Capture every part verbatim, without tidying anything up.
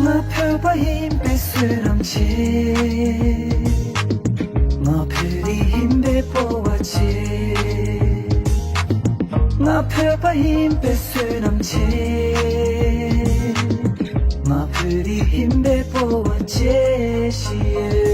ང་བོད་པ་ཡིན་པའི་བསོད་ནམས་ཆེ། ང་བོད་རིགས་ཡིན་པའི་སྤོབས་པ་ཆེ། ང་བོད་པ་ཡིན་པའི་བསོད་ནམས་ཆེ། ང་བོད་རིགས་ཡིན་པའི་སྤོབས་པ་ཆེ་ཞིག་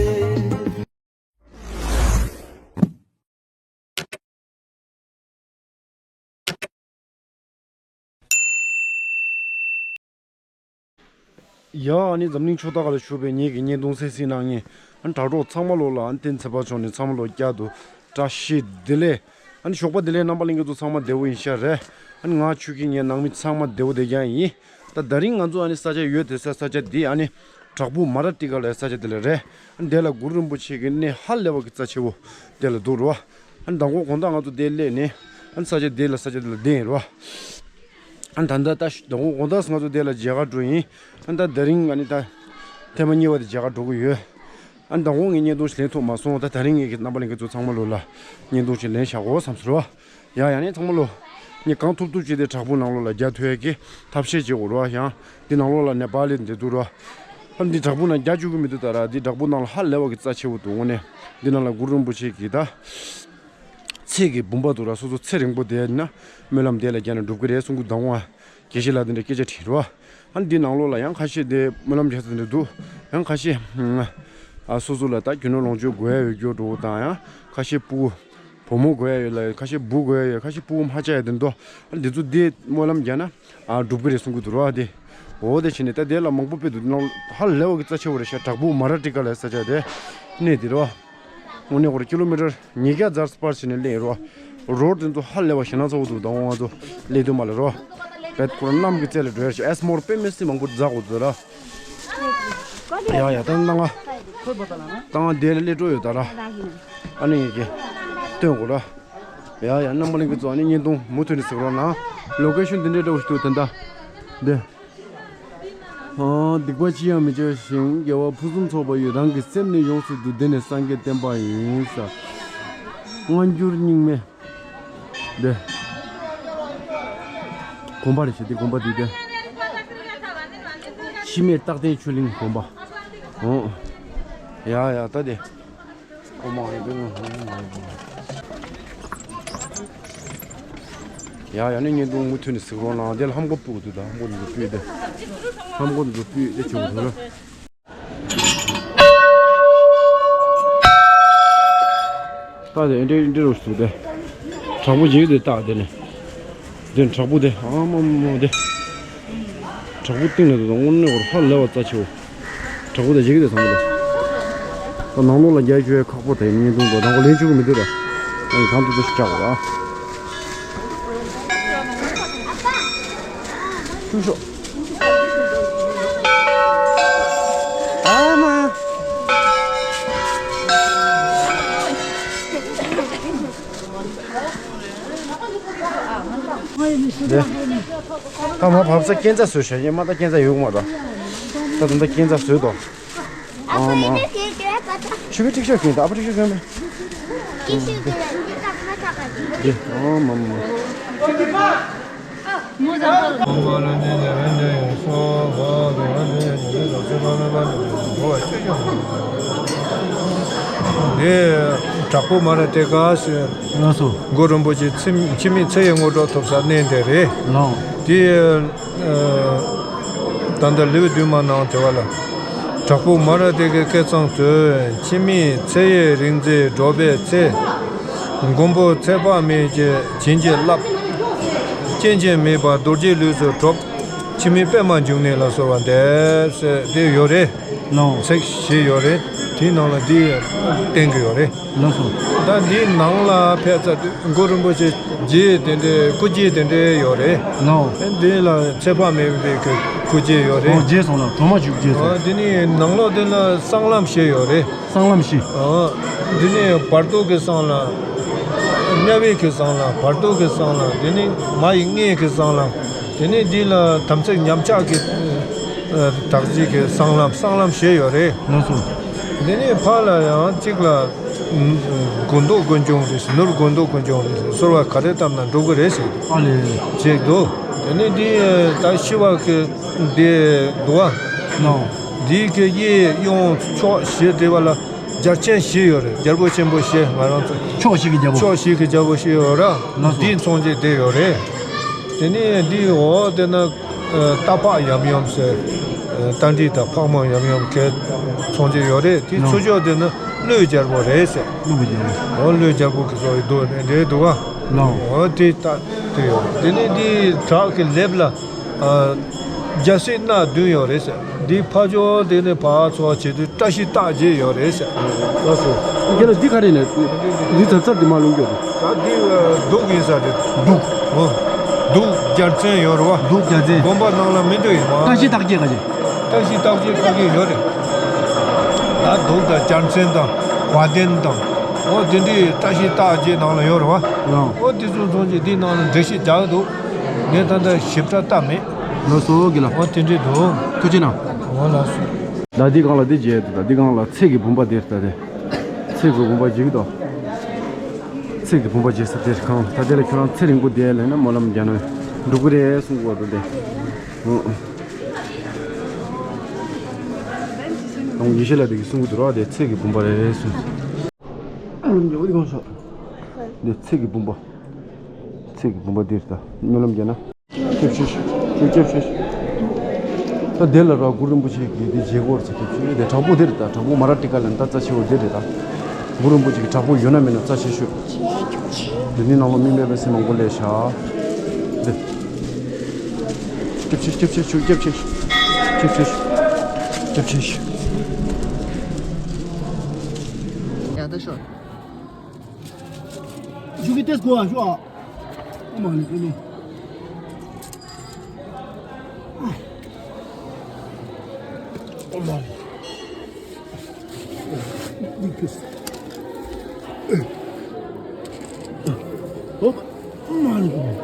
ཡོད། ཡ་ཨ་ནི་འཛམ་གླིང་ཕྱོགས་མཐའ་ཁག་ལ་བཞུགས་པའི་ངེད་ཀྱི་བརྙན་ཐུང་གསན་གཟིགས་གནང་མཁན་ཨ་ནི་དྲ་གྲོགས་ཚང་མ་ལོ་ལ་ཨ་ནི་བསྟན་འཛིན་ཚེ་དཔག་མཆོག་ནས་ཚང་མ་ལོ་བསྐྱར་དུ་བཀྲ་ཤིས་བདེ་ལེགས། ཨ་ནི་ཞོགས་པ་བདེ་ལེགས། རྣམ་པ་ལྷན་རྒྱས་ཚོ་ཚང་མ་བདེ་པོ་ཡིན་ཤག་རེད། ཨ་ནི་ང་ཆོས་སྐྱིད་ངའི་ནང་མི་ཚང་མ་བདེ་པོ་བདེ་རྐྱང་ཡིན། ད་ད་རིང་ང་ཚོ་ཨ་ནི་ས་ཆ་ཡོད་དེ་ས་ས་ཆ་འདི་ཨ་ནི་བྲག་ཕུག་མ་ར་ཏི་ཀ་ལ་ས་ཆ་དེ་ལ་རེད། ཨ་ནི་དེ་ལ་གུ་རུ་རིན་པོ་ཆེ་གི་གནས་ཧ་ལས་པ་གི་རྩ་ཆེ་བོ་དེ་ལ་འདུག་རོ། ཨ་ནི་མདང་དགོང་དགོང་དག་ང་ཚོ་དེ་སླེབས་ནས་ཨ་ནི་ས་ཆ་དེ་ལ་ས་ཆ་དེ་ལ་བསྡད་ཡིན་རོ། ཨ་ནི་ད་ལྟ་ད་ཞུ་མདང་དགོང་དགོང་དག་ང་ཚོ་དེ་ལ་མཇལ་ཁ་འགྲོ་ཡིན། ཨ་ནི་ད་ད་རིང་ཨ་ནི་ད་ཐེངས་མ་གཉིས་པ་དེ་མཇལ་ཁ་འགྲོ་གི་ཡོད། ཨ་ནི་མདང་དགོང་ངས་བརྙན་ཐུང་ཞིག་ལེན་ཐུབ་མ་སོང་། ད་ད་རིང་ངས་ཀྱི་རྣམ་པ་ལྷན་རྒྱས་ཚོ་ཚང་མ་ལོ་ལ་བརྙན་ཐུང་ཞིག་ལེན་བཞག་གོ་བསམ་སོང་རོ། ཡ་ཡ་ནས་ཚང་མ་ལོ། ངས་གང་ཐུབ་ཐུབ་བྱས་ཏེ་བྲག་ཕུག་ནང་ལོགས་ལ་རྒྱག་ཐུབ་ཡ་གི་ཐབས་ཤེས་བྱེད་དགོས་རོ། ཡང་འདི་ནང་ལོགས་ལ་ནེ་པ་ལི་འདི་འདུག་རོ། ཨ་འདི་བྲག་ཕུག་ནང་རྒྱག་བཅུག་གི་མི་འདུག་ད་ར་འདི་བྲག་ཕུག་ནང་ལ་ཧ་ལས་པ་གི་རྩ་ཆེ་བོ་འདུག་དངོས་གནས། འདི་ནང་ལ་གུ་རུ་རིན་པོ་ཆེ་གི་ད་ཚེ་གི་བུམ་པ་འདུག་ར། སོ་སོ་ཚེ་རིང་པོ་བསྡད་ན་སྨོན་ལམ་དེ་ལ་རྒྱག་ན་འགྲུབ་གི་རེད་གསུང་གི། མདང་དགོང་དགེ་བཤེས་ལགས་འདི་འདྲ་སྐད་ཆ་དྲིས་རོ། ཨ་འདི་ནང་ལོགས་ལ་ཡང་ཁ་ཤས་དེ་སྨོན་ལམ་རྒྱག་ས་འདི་འདུག་ཡང་ཁ་ཤས་ཨ་སོ་སོ་ལ་ད་རྒྱུ་ནོར་ལོངས་སྤྱོད་དགོས་ཡ་ཡོད་རྒྱུ་འགྲོ་དང་ཡང་ཁ་ཤས་སྤུ་གུ་བུ་མོ་དགོས་ཡ་ཡོད་ལ་ཁ་ཤས་བུ་དགོས་ཡ་ཡོད། ཁ་ཤས་སྤུ་གུ་མ་ཆགས་ཡ་དེ་འདུག་ཨ་འདི་ཚོ་འདི་སྨོན་ལམ་རྒྱག་ན་ཨ་འགྲུབ་གི་རེད་གསུང་གི་འདུག་རོ། ཨ་དེ་འོ་དེ་བྱས་ནས་ད་དེ་ལ་མང་པོ་དཔེ་འདུག་ནང་ཧ་ལས་པ་གི་རྩ་ཆེ་བོ་རེད་ཤག་བྲག་ཕུག་མ་ར་ཏི་ཀ་ལ་ས་ཆ་དེ་གནས་དེ་རོ། དངོས་གནས་ཁོ་ར་ཀི་ལོ་མི་ཊར་ཉིས་བརྒྱ་ཙམ་སྤར་བྱས་ནས་སླེབས་རོ། རོ་དེ་ཚོ་ཧ་ལས་པ་ཞེ་ན་ཚ་བོ་འདུག་ད་འོང་ང་ཚོ་སླེབས་དུས་མ་ལ་རོ། བེད་ཁོ་ར་གནམ་གྱི་རྩེ་ལ་འགྲོ་ཡ་ཞིག་ཨེ་སི་མོར་དཔེ་མི་སྲིད་མང་པོ་འཛག་དགོས་འདུག་ར། ཡ་ཡ་ད་ནང་ང་ད་ང་དེ་ལ་སླེབས་འགྲོ་ཡོད་ད་ར། ཨ་ནི་ངེད་ཀྱི་སྟོན་དགོས་ར། ཡ་ཡ་རྣམ་པ་ལྷན་རྒྱས་ཚོ་ཨ་ནི་བརྙན་ཐུང་མུ་མཐུད་ནས་གཟིགས་རོགས་གནང་། ལོ་ཀེ་ཤོན་འདི་འདྲའི་འདྲ་བོ་ཞིག་འདུག་ད་ལྟ་འདི། ཨ། སྡིག་པ་ཅི་ཡང་མི་བྱ་ཞིང་། དགེ་བ་ཕུན་སུམ་ཚོགས་པ་ཡི། རང་གི་སེམས་ནི་ཡོངས་སུ་འདུལ། འདི་ནི་སངས་རྒྱས་བསྟན་པ་ཡིན་ཟེར། སྔ་འགྱུར་རྙིང་མའི་འདི་དགོན་པ་རེད་ཤག་འདི་དགོན་པ་འདི་འདི་འཆི་མེད་རྟག་བརྟན་ཆོས་གླིང་དགོན་པ། ཨོ། ཡ་ཡ་ད་འདི། ཨོ་མ་ཧེ་བེ་ཧོ་མ་ཧེ་བེ། ཡ་ཡ་ནི་བརྙན་ཐུང་མུ་མཐུད་ནས་གཟིགས་རོགས་གནང་། དེ་ལ་ལྷམ་གོག་ཕུད་དགོས་འདུག་ད་ལྷམ་གོག་འདི་ཚོ་ཕུད་དེ། ལྷམ་གོག་འདི་ཚོ་ཕུད་དེ་བྱེད་དགོས་འདུག་ལ། ད་དེ་འདྲེ་འདྲེ་རོ་ཞིག་འདུག་དེ། དྲག་པོ་འཇིག་དེ་ད་དེ་ནི། དེ་དྲག་པོ་དེ་ཨ་མ་མ་དེ། དྲག་པོ་སྟེང་ལ་འདུག་དངོས་གནས་ཁོ་ར་ཧ་ལས་པ་རྩ་ཆེ་བོ། དྲག་པོ་དང་འཇིག་རྟེན་ཚང་མ་དང་། ད་ནང་ལོགས་ལ་རྒྱ་ཆུ་ཡ་ཁག་པོ་དང་བརྙན་ཐུང་དང་དང་པོ་ལེན་ཆོག་གི་མི་འདུག་ར། ཨ་ནི་གང་དུ་དུ་ཞིག་བཅག་པ་ར། ཐུག་ཤོག་ཨ་མ། ད་མ་བབས་ས་སྐས་འཛེག་བཟོས་ཤག་ཡེ་མ་ད་སྐས་འཛེག་ཡོད་མ་རེད། ད་ད་ད་སྐས་འཛེག་བཟོས་དོ། ཨ་མ། ཆུ་བི་ཀྲིག་ཤོག་གིན་ད་ཨ་པ་ཀྲིག་ཤོག་གིན་པ། འདི་ཨ་མ་མ། འདི་དྲག་པོ་མ་ར་ཏི་ཀ་ཟེར། ལགས་སོ། གུ་རུ་རིན་པོ་ཆེ་འཆི་འཆི་མེད་ཚེ་ཡི་དངོས་གྲུབ་ཐོབ་ས་གནས་འདི་རེད། ལགས། དེ་ད་ལྟ་ལེའུ་བདུན་མ་ནང་དེ་བ་ལ། དྲག་པོ་མ་ར་ཏི་ཀའི་སྐད་གསང་དུ། འཆི་མེད་ཚེ་ཡི་རིག་འཛིན་སྒྲོལ་བའི་ཚེ། མགོན་པོ་ཚེ་དཔག་མེད་ཀྱིས་བྱིན་གྱིས་བརླབས། སྐྱེ་འཆི་མེད་པ་རྡོ་རྗེའི་ལུས་སུ་གྲུབ། འཆི་མེད་པདྨ་འབྱུང་གནས་ལ་གསོལ་བ་འདེབས་ཟེར་དེ་ཡོད་རེད། ལགས། ཚིག་བཞི་ཡོད་རེད། དེའི་ནང་ལ་འདི་བསྟན་གྱི་ཡོད་རེད། ལགས་སོ། ད་འདིའི་ནང་ལ་ཕེབས་ཚར་དུས་གུ་རུ་རིན་པོ་ཆེ་རྗེས་དེ་འདྲའི་སྐུ་རྗེས་དེ་འདྲའི་ཡོད་རེད། ལགས། འདི་ལ་ཚེ་དཔག་མེད་པའི་གི་སྐུ་རྗེས་ཡོད་རེད། ཨོ་རྗེས་སོང་ལ་གྲོ་མ་བཅུག་རྗེས་སོང་། ཨོ་འདི་ནི་ནང་ལོགས་འདི་ལ་གསང་ལམ་བཞི་ཡོད་རེད། གསང་ལམ་བཞི། ཨོ་འདི་ནི་བར་དོ་གི་གསང་ལམ། དམྱལ་བའི་གི་གསང་ལམ། བར་དོ་གི་གསང་ལམ། འདི་ནི་མ་ཡི་མངལ་གི་གསང་ལམ། དེ་ནས་འདི་ལ་དམ་ཚིག་ཉམས་ཆག་གི་དག་བྱེད་ཀྱི་གསང་ལམ། གསང་ལམ་བཞི་ཡོད་རེད། ལགས་སོ། དེ་ནས་ཕར་ལ་ཡང་གཅིག་ལ་དགོས་འདོད་ཀུན་འབྱུང་རེད། ནོར་དགོས་འདོད་ཀུན་འབྱུང་རེད། གསོལ་བ་ག་རེ་བཏབ་ན་འགྲུབ་ཀྱི་རེད་ཟེར། ཨ་ལེ། བྱེད་དོ། དེ་ནས་འདི་ད་ཤི་བ་གི་འདི་འདུག་བ། ནོ། འདིའི་གི་གཡས་གཡོན་ཕྱོགས་བཞི་དེ་བ་ལ་རྒྱལ་ཆེན་བཞི་ཡོད་རེད། རྒྱལ་པོ་ཆེན་པོ་བཞི། ང་རང་ཚོ་ཕྱོགས་བཞི་གི་རྒྱལ་པོ། ཕྱོགས་བཞི་གི་རྒྱལ་པོ་བཞི་ཡོད་ར། ལགས་སོ། འདིའི་མཚོན་བྱེད་དེ་ཡོད་རེད། དེ་ནས་འདིའི་འོག་དེ་ན་རྟ་ཕག་ཡམ་ཡོམ་ཟེར། རྟ་མགྲིན་དང་ཕག་མོ་ཡམ་ཡོམ་གི་མཚོན་བྱེད་ཡོད་རེད། དེའི་ནོ། ཚུར་ཕྱོགས་དེ་ན་ཀླུའི་རྒྱལ་པོ་རེད་ཟེར། ཀླུ་གི་རྒྱལ་པོ། འོ་ཀླུའི་རྒྱལ་པོ་གི་བཟོ་ཡི་འདུག་ནས་འདྲེ་འདུག་ག་ནོ། འོ་དེ་ལྟ་དེ་ཡོད། དེ་ནས་འདིའི་བྲག་གི་ལེབ་ལ། རྒྱལ་སྲིད་སྣ་བདུན་ཡོད་རེད་ཟེར། འདི་ཕ་ཇོ་དེ་ནས་ཕར་ཚུར་བྱེད་དུས་བཀྲ་ཤིས་རྟགས་བརྒྱད་ཡོད་རེད་ཟེར། ལགས་སོ། རྒན་ལགས་འདི་ག་རེ་ནས་འདི་ཚབ་ཚབ་འདི་མ་ལུང་གྱོད་དེ། ད་འདི་གདུགས་ཡིན་ས་རེད། གདུགས། འོ། གདུགས་རྒྱལ་མཚན་ཡོད་རེད་བ། གདུགས་རྒྱལ་མཚན། དགོན་པ་ནང་ལ་མི་འདུག་ཡིན་མ། བཀྲ་ཤིས་རྟགས་བརྒྱད་ག་རེ། བཀྲ་ཤིས་རྟགས་བརྒྱད་ག་གེ་ཡོད་རེད། ད་གདུགས་དང་རྒྱལ་མཚན་དང་བ་དན་དང་། འོ་དེ་འདྲའི་བཀྲ་ཤིས་རྟགས་བརྒྱད་ནང་ལ་ཡོད་རེད་བ། ལགས། འོ་དེ་ཚོ་མཚོན་བྱེད་འདི་ནང་ལ་འགྲེལ་བཤད་རྒྱག་གི་འདུག་ངས་ད་ལྟ་ཞིབ་ཕྲ་བལྟ་མེད། ལགས་སོ་རྒན་ལགས། འོ་དེ་འདྲས་འདུག་ཐུགས་རྗེ་གནང་། འོ་ལགས་སོ། ད་འདི་སྒང་ལ་འདི་མཇལ་འདུག་ད་འདི་སྒང་ལ་ཚེ་གི་བུམ་པ་འདིར་ད་དེ། ཚེ་གི་བུམ་པ་མཇལ་གི་འདུག་ཚེ་གི་བུམ་པ་མཇལ་ས་འདིར་གང་ད་དེ་ལ་ཁྱོད་རང་ཚེ་རིང་པོ་བསྡད་ལབ་ན་སྨོན་ལམ་རྒྱག་ན་འགྲུབ་གི་རེད་གསུང་གི་འདུག་དེ། འོ། ཡེ་ཤེས་ལགས་འདི་གི་གསུང་གི་འདུག་ར། དེ་ཚེ་གི་བུམ་པ་རེད་གསུང་། འདི་ཚེ་གི་བུམ་པ། ཚེ་གི་བུམ་པ་འདིར་ད་སྨོན་ལམ་རྒྱག་ན། སྐྱབས་ཤིག་ཁྱོད་སྐྱབས་ཤིག་ད་དེ་ལ་ར་གུ་རུ་རིན་པོ་ཆེ་གི་དེ་མཇལ་སྐོར་ཚེ་སྐྱབས་ཤིག་དེ་བྲག་ཕུག་དེ་རེད་ད། བྲག་ཕུག་མ་ར་ཏི་ཀ་ལ་ད་རྩ་ཆེ་བོ་དེ་རེད་ད། གུ་རུ་རིན་པོ་ཆེ་གི་བྲག་ཕུག་ཡོད་ན་མེད་ན་རྩ་ཆེ་ཤོས། དེ་ནི་ནང་ལོ་མི་མེད་པའི་སེམས་མང་པོ་ལས་བཞག་དེ། སྐྱབས་ཆེ་སྐྱབས་ཆེ་ཞུ། སྐྱབས་ཆེ་ཞུ། སྐྱབས་ཆེ་ཞུ། སྐྱབས་ཆེ་ཞུ། ཡ་ད་ཤོག་ཞུ་གི་ཏེས་གོ་ཨ་ཞུ་ཨ། ཨོ་མ་ནི་ཀུ་ནི། ཨོ་མ་ནི། ཨོ་མ་ནི་ཀུ་ནི།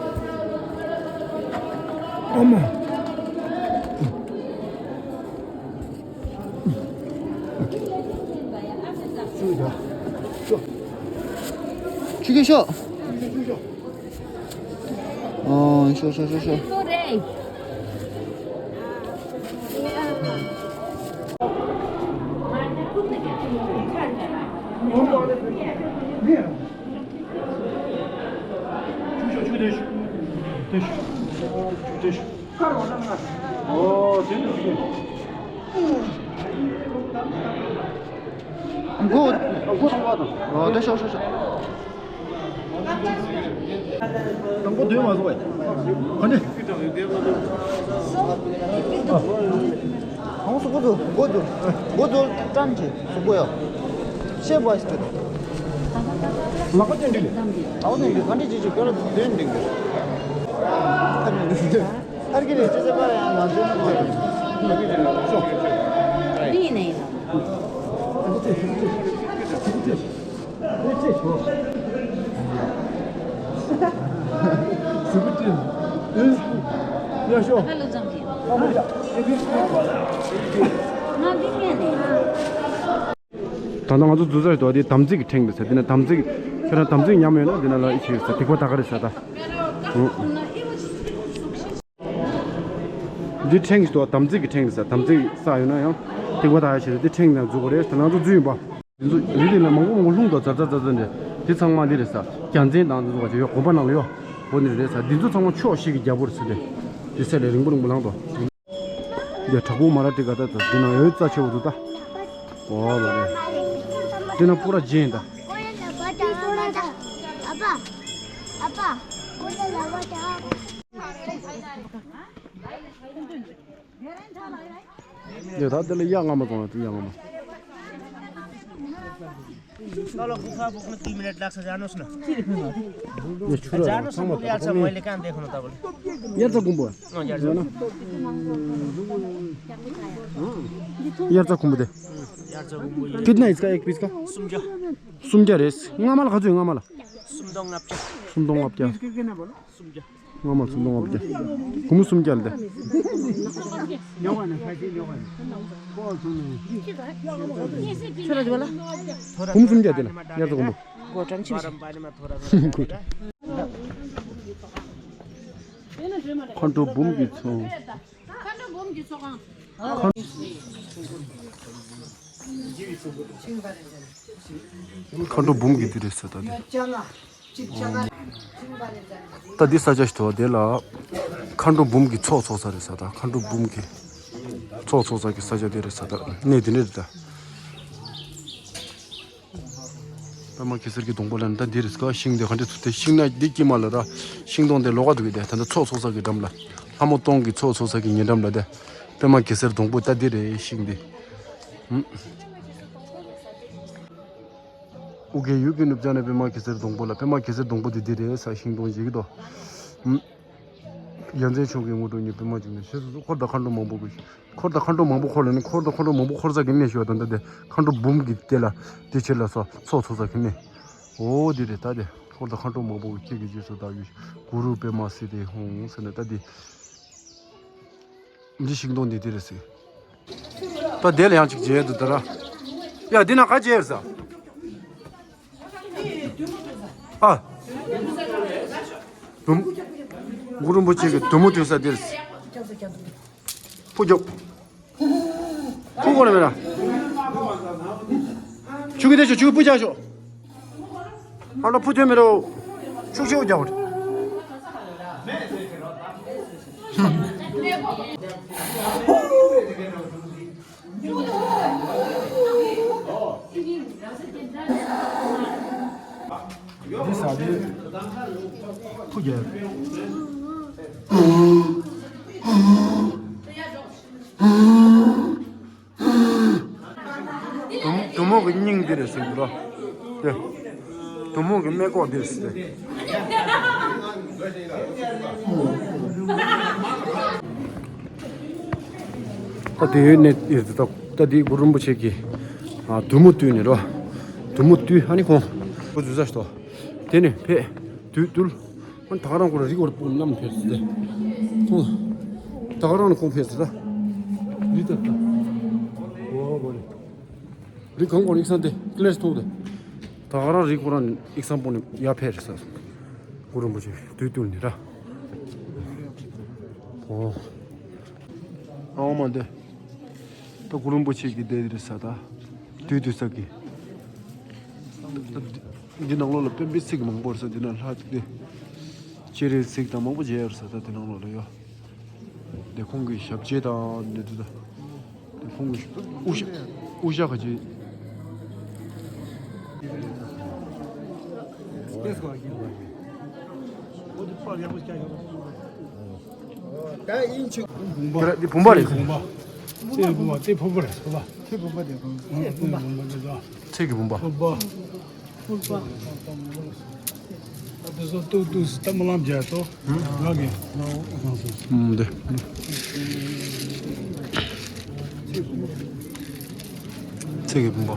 ཨོ་མ། ཆུ་ཁྱི་ཤོག་ཨོ་ཤོག་ཤོག་ཤོག་ཤོག་ཆུ་ཤོག་ཆུ་དེ་ཤོག་དེ་ཤོག་ཆུ་དེ་ཤོག་ཨོ་དེ་ནི་ཆུ། མགོ་མགོ་ཐོག་པ་དང་། ཨོ་དེ་ཤོག་ཤོག་ཤོག་དང་པོ་སྡོད་མ་སོང་བས། ཨ་ནི། ཨང་སུ་གོ་ཚུ་གོ་ཚུ་གོ་ཚུ་ཏྲམ་ཅི་སུ་གོ་ཡ། ཤེས་བ་ཤི་ཏུ། ལག་པ་སྟོན་འགྲིག་ལག་པ་སྟོན་འགྲིག་ག་འདྲ་ཅི་ཅི་ཀ་ར་སྟོན་འགྲིག་ཨར་ཀི་རེ་ཅི་ཟེར་པ་ཡང་མ་འདོན་ན་མ་འདོན། ལི་ནས་ཡིན་ནོ། ད་ལྟ་ང་ཚོ་འཛུལ་ས་རེད་དོ། དེ་དམ་ཚིག་གི་ཕྲེང་རེད་ཟེར། དེ་ན་དམ་ཚིག་ཁྱོད་རང་དམ་ཚིག་ཉམས་ཡོད་ན་དེ་ན་ལ་ཨི་ཆེ་རེད་ཟེར། སྡིག་པ་དག་ག་རེད་ཟེར་ད། འདི་ཕྲེང་ཞིག་འདུག་དམ་ཚིག་གི་ཕྲེང་རེད་ཟེར། དམ་ཚིག་བསགས་ཡོད་ན་ཡང་སྡིག་པ་དག་ཡ་ཆེ་རེད། འདི་ཕྲེང་ནང་འཛུལ་དགོས་རེད། དེ་ང་ཚོ་འཛུལ་ཡིན་པ། འདི་ཚོ་རི་དེ་ལ་མང་པོ་མང་པོ་ལྷུང་འདུག་ཛ་ཛ་ཛ་ཛ་འདྲ། འདི་ཚང་མ་འདི་རེད་ས། རྒྱལ་མཚན་དང་འདི་ཚོ་བ་ཅོ་ཡོད་དགོན་པ་ནང་ལ་ཡོད། འོ་འདི་རེད་ས། འདི་ཚོ་ཚང་མ་ཕྱོགས་བཞི་གི་རྒྱལ་པོ་རེད་ས། དེ་དེ་སེ་ལས་རིང་པོ་རིང་པོ་ལངས་འདུག་འདི་བྲག་ཕུག་མ་ར་ཏི་ཀ་ད་ད་འདི་ན་ཡོད་རྩ་ཆེ་བོ་འདུག་ད། འོ་ལ་རེད། འདི་ན་པུ་ར་ཇེན་ད། ཡ་ད་འདི་ལ་གཡག་རྔ་མ་བཙོང་ཡ། འདི་གཡག་རྔ་མ། ད་ལ་བུ་ཁ་བུ་ཁ་ཏི་མི་ནེ་ཊི་ལགས་ས་ཇ་ནོ་སི་ན། ཡ་ཆུ་ར་ཇ་ནོ་སི་ཚང་མ་ན་ཡར་ས་མོ་ལེ་ཀན་དེ་ཁོ་ན་ད་བ་ལེ། དབྱར་རྩྭ་དགུན་འབུ། ཨ་དབྱར་རྩྭ་དགུན་འབུ། དབྱར་རྩྭ་དགུན་འབུ་དེ། དབྱར་རྩྭ་དགུན་འབུ་ཡིན། कितना इसका एक पीस का? སུམ་བརྒྱ། སུམ་བརྒྱ་རེད། རྔ་མ་ལ་ག་ཚོད་རྔ་མ་ལ། སུམ་སྟོང་ལྔ་བརྒྱ། སུམ་སྟོང་ལྔ་བརྒྱ། སུམ་བརྒྱ། རྔ་མ་སུམ་སྟོང་ལྔ་བརྒྱ། སྒོར་མོ་སུམ་བརྒྱ་ལ་དེ། སྒོར་མོ་སུམ་བརྒྱ་དེ་ལ་དབྱར་རྩྭ་དགུན་འབུ། མཁའ་འགྲོ་འབུམ་གྱི་ཚོགས། མཁའ་འགྲོ་འབུམ་གྱི་ཚོགས་ཁང་། མཁའ་འགྲོ་འབུམ་གྱི་འདི་རེད་ཟེར་ད་འདི། ད་འདི་ས་ཆ་ཞིག་འདུག་དེ་ལ་མཁའ་འགྲོ་འབུམ་གྱི་ཚོགས་འཚོགས་ས་རེད་ཟེར་ད། མཁའ་འགྲོ་འབུམ་གྱི་ཚོགས་འཚོགས་ས་གི་ས་ཆ་དེ་རེད་ཟེར་ད། གནས་དེ་ནས་རེད་ད། པདྨ་གེ་སར་གྱི་སྡོང་པོ་ལ་ནི་ད་འདི་རེད་ཟེར། ཤིང་དེ་ག་འདྲ་ཚུལ་དེ། ཤིང་ནགས་འདི་དཀྱིལ་མ་ལ་ར་ཤིང་སྡོང་དེ་ལོགས་ཀ་འདུག་གི། དེ་ད་ལྟ་ཚོགས་འཚོགས་ས་གི་འགྲམ་ལ། ལྷ་མོ་སྟོང་གི་ཚོགས་འཚོགས་ས་གི་ཉེ་འགྲམ་ལ་དེ། པདྨ་གེ་སར་སྡོང་པོ་ད་འདི་རེད། ཤིང་འདི། ཨུ། ཨུ་རྒྱན་ཡུལ་གྱི་ནུབ་བྱང་ན། པདྨ་གེ་སར་སྡོང་པོ་ལ། པདྨ་གེ་སར་སྡོང་པོ་དེ་འདི་རེད་ཟེར། ཤིང་སྡོང་ཞིག་གི་དོ། ཡ་མཚན་མཆོག་གི་དངོས་གྲུབ་བརྙེས། པདྨ་འབྱུང་གནས་ཞེས་སོགས་སུ། འཁོར་དང་མཁའ་འགྲོ་མང་པོ་གི། འཁོར་དང་མཁའ་འགྲོ་མང་པོ་འཁོར་ལ་ནི། འཁོར་དང་མཁའ་འགྲོ་མང་པོ་འཁོར་ས་གི་གནས་ཞུ་བ་དང་། ད་དེ་མཁའ་འགྲོ་འབུམ་གྱི་དེ་ལ་དེ་ཕྱིར་ལ་སོགས་ཚོགས་འཚོགས་ས་གི་གནས། འོ་འདི་རེད་ད་དེ། འཁོར་དང་མཁའ་འགྲོ་མང་པོ་གི། ཁྱེད་ཀྱི་རྗེས་སུ་བདག་ཡོད། གུ་རུ་པདྨ་སིདྡྷི་ཧཱུྃ་ཟེར་ནས་ད་དེ། འདི་ཤིང་སྡོང་འདི་འདི་རེད་ཟེར། ད་དེ་ལ་ཡང་ཅིག་མཇལ་འདུག་ད་ར། ཡ་འདི་ན་ག་མཇལ་ཟེར། ཨ། དུམ། གུ་རུ་རིན་པོ་ཆེ་གི་དུམ་བུ་བཏུས་ས་འདིར། ཕུ་རྒྱོབ། ཕུ་གོ་ནས་མེད་ལ། ཆུ་གི་དེ་ཆུ་ཆུ་ཕུ་ཆ་ཤོག་ཨ་ལ་ཕུ་ཐོན་མི་རོ། ཆུ་ཆུ་རྒྱག་པ། འདི་ཟ་འདི་ཕུ་རྒྱལ། དུམ་དུམ་མོ་གི་སྙིང་འདི་རེད་ཟེར་གི་རོ། དེ། དུམ་མོ་གི་སྨད་ཀོག་འདི་རེད་ཟེར། ད་དེ་ཡོད་ནས་ཡོད་དེ། ད་ད་དེ་གུ་རུ་རིན་པོ་ཆེ་གིས་ཨ་དུམ་བུ་བཏུས་ནས་རོ། དུམ་བུ་བཏུས། ཨ་ནི་ཁོང་ཁོ་འཛུལ་ས་ཞིག་ཏོ། དེ་ནས་ཕེ་དུས་དུལ། ཨ་ནི་ད་ག་རང་ཁོ་ར་རིག་བར་སྤུངས་རྣམས་ཕེབས་ཏེ། ཁོང་ད་ག་རང་ནས་ཁོང་ཕེབས་ཏེ་ད། རི་ད་ད། འོ་འོ་རེད། རི་གང་གོ་ཡིག་ཚང་དེ་ཀླད་ཐུག་དེ། ད་ག་རང་རི་ཁོ་རང་ཡིག་ཚང་པོ་ནས་ཡར་ཕེབས་རེད་ས། གུ་རུ་རིན་པོ་ཆེ་དུས་དུལ་ནས་ར། འོ། ཨའོ་མ་འདི། ད་གུ་རུ་རིན་པོ་ཆེ་གི་སྡེ་འདི་རེད་ས་ད། དུས་དུས་ས་གི། ད་འདི་ནང་ལོགས་ལ་དཔོན་པོའི་ཚིག་མང་པོ་རེད་ས། འདི་ན་ལྷ་འདི། སྤྱན་རས་གཟིགས་དང་མང་པོ་མཇལ་ཡོད་རེད་ས། ད་འདི་ནང་ལོགས་ལ་ཡོད། འདི་ཁོང་གི་ཞབས་རྗེས་དང་འདི་འདི་ད། འདི་ཁོང་གི་དབུ་ཞྭ་དབུ་ཞྭ་ག་ཅི། འདི་བུམ་པ་རེད། ཚེ་བུམ་པ། ཚེ་བུམ་པ། དེ་ཕུར་བུ་རེད། ཕུར་པ། ཚེ་བུམ་པ་དེ་ཕུར་བུ། ཚེ་བུམ་པ་དེ་ཚོ། ཚེ་གི་བུམ་པ། ཕུར་པ། ཕུར་པ། དེ་ཚོ་ཏུ་ཏུ་སི་ཏ་མ་ལམ་རྒྱ་ཏོ། ང་གི་ང་འོ་ང་སོ། ཨུམ་དེ། ཚེ་གི་བུམ་པ།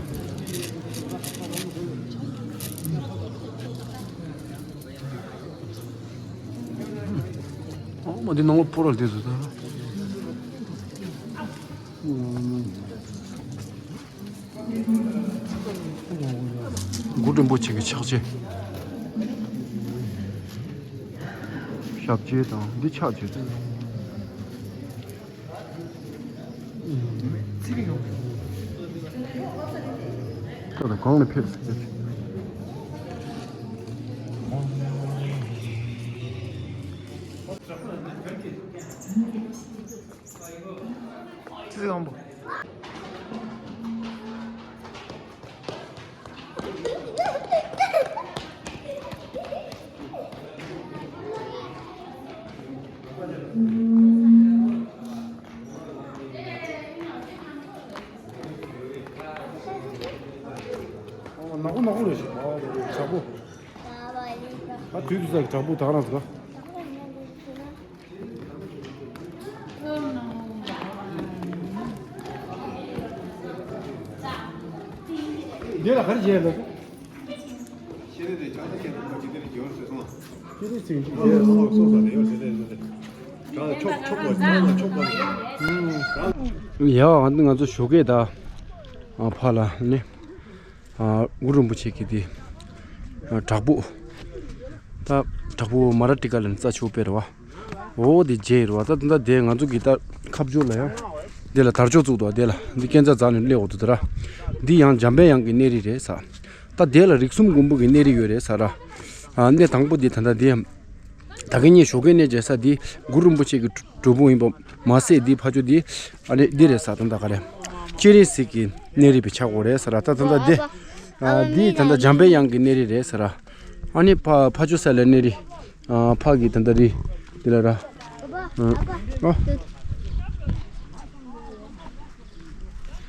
ཨོ་མ་འདི་ནང་ལ་ཕོར་བ་འདི་བཟོས་ད། གུ་རུ་རིན་པོ་ཆེ་གི་ཕྱག་རྗེས། ཞབས་རྗེས་དང་འདི་ཕྱག་རྗེས་དང་། ད་ལྟ་གང་ནས་ཕེབས་ཟེར། ཙི་ཙི་གང་པོ། ནག་པོ་ནག་པོ་རེད་ཤག་ཨ་དྲག་པོ། ཨ་དུས་དུས་ས་གི་དྲག་པོ་ད་ག་རང་ཟིག་ག་འདི་ལ་ག་རེ་བྱས་ལ། ཤེས་རིག་དེ་ཆགས་སྡང་ཁྱད་དུ་འཕགས་ཀྱི་དེ་ལ་རྒྱལ་བར་བྱེད་སོང་ང་། ཤེས་རིག་ཟེར་གྱི་ཡོད་སོང་སོང་ས་རེ་ཡོད་ཟེར་ལེ་ཟེར་ལེ། ཆགས་ཆོག་ཆོག་པ་ཆགས་ལ་ཆོག་པ་རེད། ཡ་ང་ཚོ་ཞོགས་ཀས་ད་ཕ་ལ་ནི། ཨ་གུ་རུ་རིན་པོ་ཆེ་གི་དེ་ཨ་བྲག་ཕུག་ད་བྲག་ཕུག་མ་ར་ཏི་ཀ་ལ་ནི་རྩ་ཆེ་བོ་དཔེ་རེད་བ། འོ་དེ་མཇལ་རེད་བ། ད་ད་དེ་ང་ཚོ་གི་ད་ཁ་སྦྱོར་ལ་ཡང་ འདི་ལ་དར་ལྕོག་བཙུགས་འདུག་འདི་ལ་འདི་སྐས་འཛེག་འཛེགས་ནས་སླེབས་འོང་དུས་དེ་ར། འདི་ཡང་འཇམ་པའི་དབྱངས་ཀྱི་གནས་རི་རེད་ཟེར། ད་འདི་ལ་རིགས་གསུམ་མགོན་པོ་གི་གནས་རི་ཡོད་རེད་ཟེར་ར། ཨ་གནས་དང་པོ་འདི་ད་ལྟ་འདི་ཡང་། ད་གིན་ངས་ཞོགས་ཀས་ནས་མཇལ་ས་འདི་གུ་རུ་རིན་པོ་ཆེ་གི་སྒྲུབ་ཕུག་ཡིན་པ་མ་ཟད། འདི་ཕ་ཆོས་འདི་ཨ་ནི་འདི་རེད་ཟེར། ད་ལྟ་ག་རེ། སྤྱན་རས་གཟིགས་ཀྱི་གནས་རི་བའི་ཆགས་སྒོ་རེད་ཟེར་ར། ད་ད་ལྟ་འདི། ཨ་འདི་ད་ལྟ་འཇམ་པའི་དབྱངས་ཀྱི་གནས་རི་རེད་ཟེར་ར། ཨ་ནི་ཕ་ཕ་ཆོས་ས་ལ་གནས་རི། ཨ་ཕ་གི་ད་ལྟ་རི། འདི་ལ་ར། ཨ་ཨ།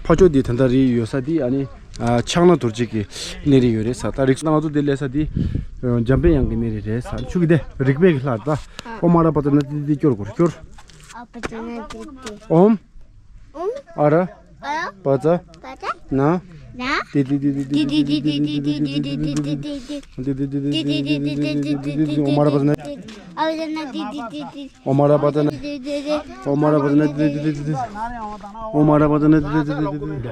ཕ་ཆོས་འདི་ད་ལྟ་རི་ཡོད་ས་འདི་ཨ་ནི། ཨ་ཕྱག་ན་རྡོ་རྗེ་གི་གནས་རི་ཡོད་རེད་ཟེར། ད་རིགས་ང་ཚོ་འདི་སླེབས་ས་འདི། ཨ་འཇམ་པའི་དབྱངས་ཀྱི་གནས་རི་རེད་ཟེར། ཆུ་གི་འདི་རིག་པའི་གི་ལྷ་ད། ཨོཾ་ཨ་ར་པ་ཙ་ན་དྷཱིཿ་དྷཱིཿ་སྐྱོར་དགོས་སྐྱོར། ཨ་པ་ཙ་ན་དྷཱིཿ་དྷཱིཿ་ཨོཾ། ཨོཾ། ཨ་ར། ཨ་ར། པ་ཙ། པ་ཙ། ན། ན། དྷཱིཿ་དྷཱིཿ་ཨོཾ་ཨ་ར་པ་ཙ་ན། ཨོཾ་ཨ་ར་པ་ཙ་ན། ཨོཾ་ཨ་ར་པ་ཙ་ན། ཨོཾ་ཨ་ར་པ་ཙ་ན།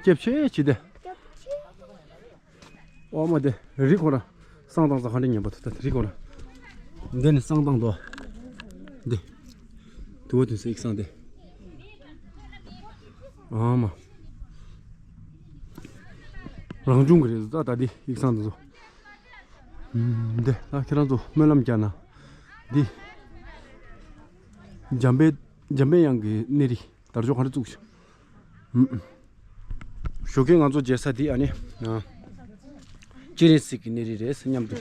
ལྕེབ་ཆེ་ཆེ་དེ། ཨོ་མ་དེ་རི་ཁོ་ར། བསང་བཏང་ས་ཧ་འདྲེ་ཉན་པ་ཐུབ་ཐུབ་རི་ཁོ་ར། འདི་ནི་བསང་བཏང་དོ། འདི། དུ་བ་དུ་སེ་ཡིག་བསང་དེ། ཨ་མ། རང་བྱུང་གི་རེད་ད་ད་འདི་ཡིག་བསང་དེ་ཚོ། འདི་ད་ཁྱེད་རང་ཚོ་སྨོན་ལམ་རྒྱག་ན། འདི། འཇམ་པའི་འཇམ་པའི་དབྱངས་ཀྱི་གནས་རི། དར་ལྕོག་ག་རེ་བཙུགས་ཤིང་། ཞོགས་ཀས་ང་ཚོ་མཇལ་ས་འདི་ཨ་ནི། སྤྱན་རས་གཟིགས་ཀྱི་གནས་རི་རེད་ཟེར་མཉམ་དུ།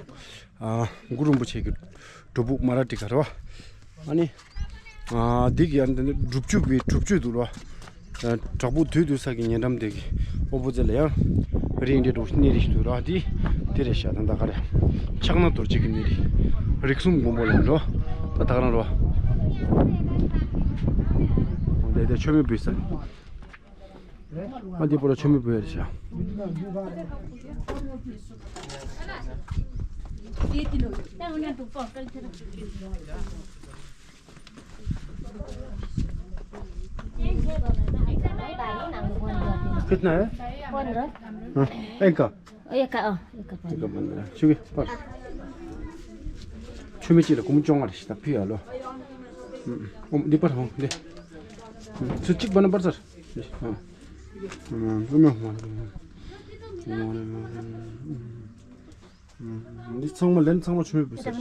གུ་རུ་རིན་པོ་ཆེ་གི་སྒྲུབ་ཕུག་མ་ར་ཏི་ཀ་རེད་བ། ཨ་ནི། འདི་གི་ཨ་ནི་སྒྲུབ་མཆོད་ཀྱི་སྒྲུབ་མཆོད་འདུག་ར། བྲག་ཕུག་དུས་དུས་ས་གི་ཉེ་འགྲམ་དེ་གི་ཨོ་པོ་ཛི་ལ་ཡང་རི་འདྲ་འགྲོ་གནས་རི་ཞིག་འདུག་ར། འདི་འདི་རེད་ཤག་ད་ད་ག་རེ། ཕྱག་ན་རྡོ་རྗེ་གི་གནས་རི། རིགས་གསུམ་མགོན་པོ་ལ་འགྲོ། ད་ད་ག་རང་རོ། འདི་འདི་མཆོད་མེ་འབུལ་ས། ཨ་འདི་པོ་ལ་མཆོད་མེ་འབུལ་ཡ་རེད་ཤག कितना है? पन्ध्र। हाँ, एक का। एक का, अँ, एक का पन्ध्र। एक का पन्ध्र। छुके, पर। छुमे चिला कुम चोंगा रिश्ता पिया लो। हम्म, उम, दीपर हो, दे। हम्म, सुचिक बना पर सर। हाँ। हम्म, उम, हम्म। हम्म, हम्म, हम्म। འདི་ཚང་མ་ལེན་ཚང་མ་ཆུ་བུད་ཟེར།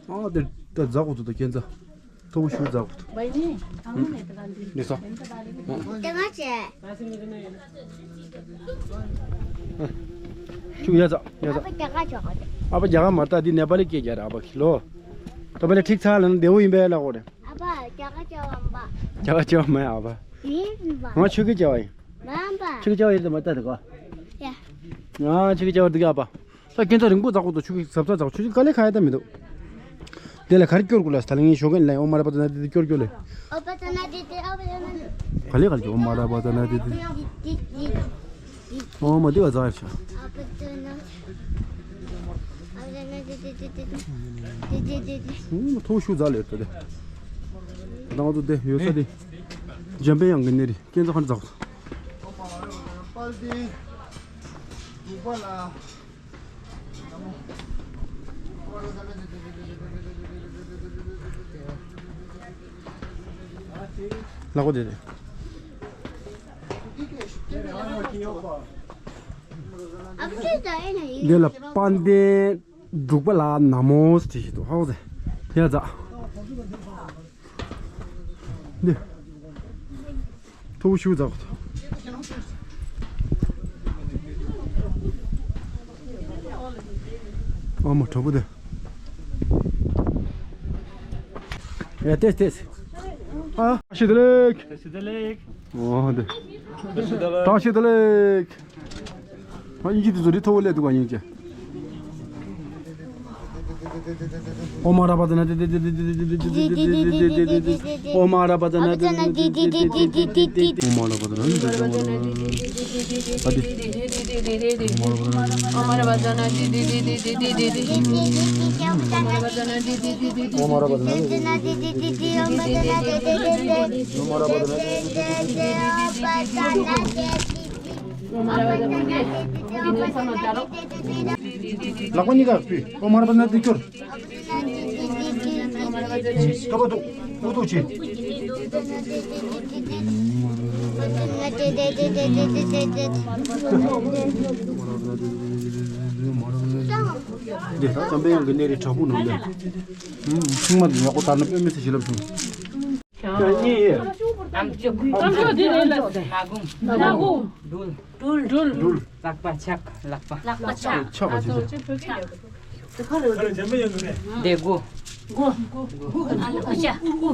ཨ་དེ་ད་འཛག་གོ་ཐུ་ད་ཁྱེད་འཛག་ཐོ་བུ་ཤུ་འཛག་གོ་ཐུ། འདི་ས། ཆུ་ཡ་ཛ་ཡ་ཛ། ཨ་པ་རྒྱ་གར་མ་ལྟ་འདི་ནེ་པ་ལི་སྐད་རྒྱག་ར་ཨ་པ་ཁི་ལོ། ད་པ་ལེ་ཁྲིག་ཚ་ལ་ན་དེ་བོ་ཡིན་པས་ལ་གོ་རེ། ཨ་པ་རྒྱ་གར་བྱ་བ་མ། རྒྱ་གར་བྱ་བ་མ་ཨ་པ། ཡིན་པ། ང་ཆུ་གི་བྱ་བ་ཡིན། མ་པ། ཆུ་གི་བྱ་བ་ཡིན་ད་མ་ལྟ་དེ་གོ། ཡ། ང་ཆུ་གི་བྱ་བ་དེ་ག་ཨ་པ། ད་སྐྱོན་ཚ་རིང་པོ་འཛག་གོ་ཏོ་ཆུ་གི་ཟབ་ཚ་འཛག་ཆུ་གི་དཀའ་ལས་ཁ་ཡ་ད་མི་འདུག་དེ་ལ་ག་རེ་སྐྱོར་དགོས་ལ་ད་ལ་ངའི་ཞོགས་ཀས་ལ་ཨོ་མ་ར་པ་ད་ན་དེ་དེ་སྐྱོར་སྐྱོར་ལེ། ཨོ་པ་ད་ན་དེ་དེ་ཨོ་པ་ད་ན་དེ། ག་ལེ་ག་ལེ་ཨོ་མ་ར་པ་ད་ན་དེ་དེ། ཨོ་མ་དེ་ག་ཛ་ཡར་ཆ། ཨོ་པ་ད་ན། ཨོ་པ་ད་ན་དེ་དེ་དེ་དེ་དེ། དེ་དེ་དེ་དེ། ཐོ་ཤུ་ཛ་ལེ་ད་དེ། ད་ང་ཚོ་དེ་ཡོད་ས་དེ། འཇམ་པའི་དབྱངས་ཀྱི་གནས་རི་སྐྱེ་འཚོ་ཁར་འཛག་ལ་གོ་དེ་རེད། འདི་ལ་དཔལ་ལྡན་འབྲུག་པ་ལ་ན་མོ་སྟེ་ཞིག་ཏུ་ཧའོ་ཟེ་ཡ་ཛ། འདི། ཐོ་བུ་ཤུ་ཛག་ཨ་མ་གྲོགས་པོ་དེ། ཡ་ཏེས་ཏེས། ཨ། བཀྲ་ཤིས་བདེ་ལེགས། བཀྲ་ཤིས་བདེ་ལེགས། ཨོ་དེ། བཀྲ་ཤིས་བདེ་ལེགས། བཀྲ་ཤིས་བདེ་ལེགས། ཨ་ཨིན་ཇི་དེ་ཚོ་རི་མཐོ་བོ་སླེབས་འདུག་ག་སྙིང་རྗེ། ཨོ་མ་ར་པ་ཙ་ན་དྷཱིཿ་དྷཱིཿ་དྷཱིཿ་དྷཱིཿ་དྷཱིཿ་ཨོ་མ་ར་པ་ཙ་ན་དྷཱིཿ་དྷཱིཿ་དྷཱིཿ་དྷཱིཿ་ཨོ་མ་ར་པ་ཙ་ན་དྷཱིཿ་དྷཱིཿ་དྷཱིཿ་ཨོ་མ་ར་པ་ཙ་ན་དྷཱིཿ་དྷཱིཿ་དྷཱིཿ་ལག་པ་གཉིས་ཀ་ཕུད། ཨོ་མ་ར་པ་ཙ་ན་དྷཱིཿ་སྐྱོར། ཀ་པ་འདུག་ཨུ་ཐུག་ཆེ། འདི་ད་འཇམ་པའི་དབྱངས་ཀྱི་གནས་རི་བྲག་ཕུག་ནང་ལས། ཨུམ། ཆུང་མ་དེ་ཡག་པོ་དར་ན་དཔེ་མི་སྲིད་བྱིན་རླབས་བྱུང་། ཡ་གཉིས་ཡས། ཨམ་ཅོག་ཨམ་ཅོག་འདི་རེད་ལ། སྣ་ཁུང་། སྣ་ཁུང་། རྡུལ། རྡུལ། རྡུལ། རྡུལ། ལག་པ་ཕྱག་ལག་པ། ལག་པ་ཕྱག་ཕྱག་ག་ཅི་ཕྱག་དེ། དེ་མགོ། མགོ། ཨ་ལ་ཤ། དབུ།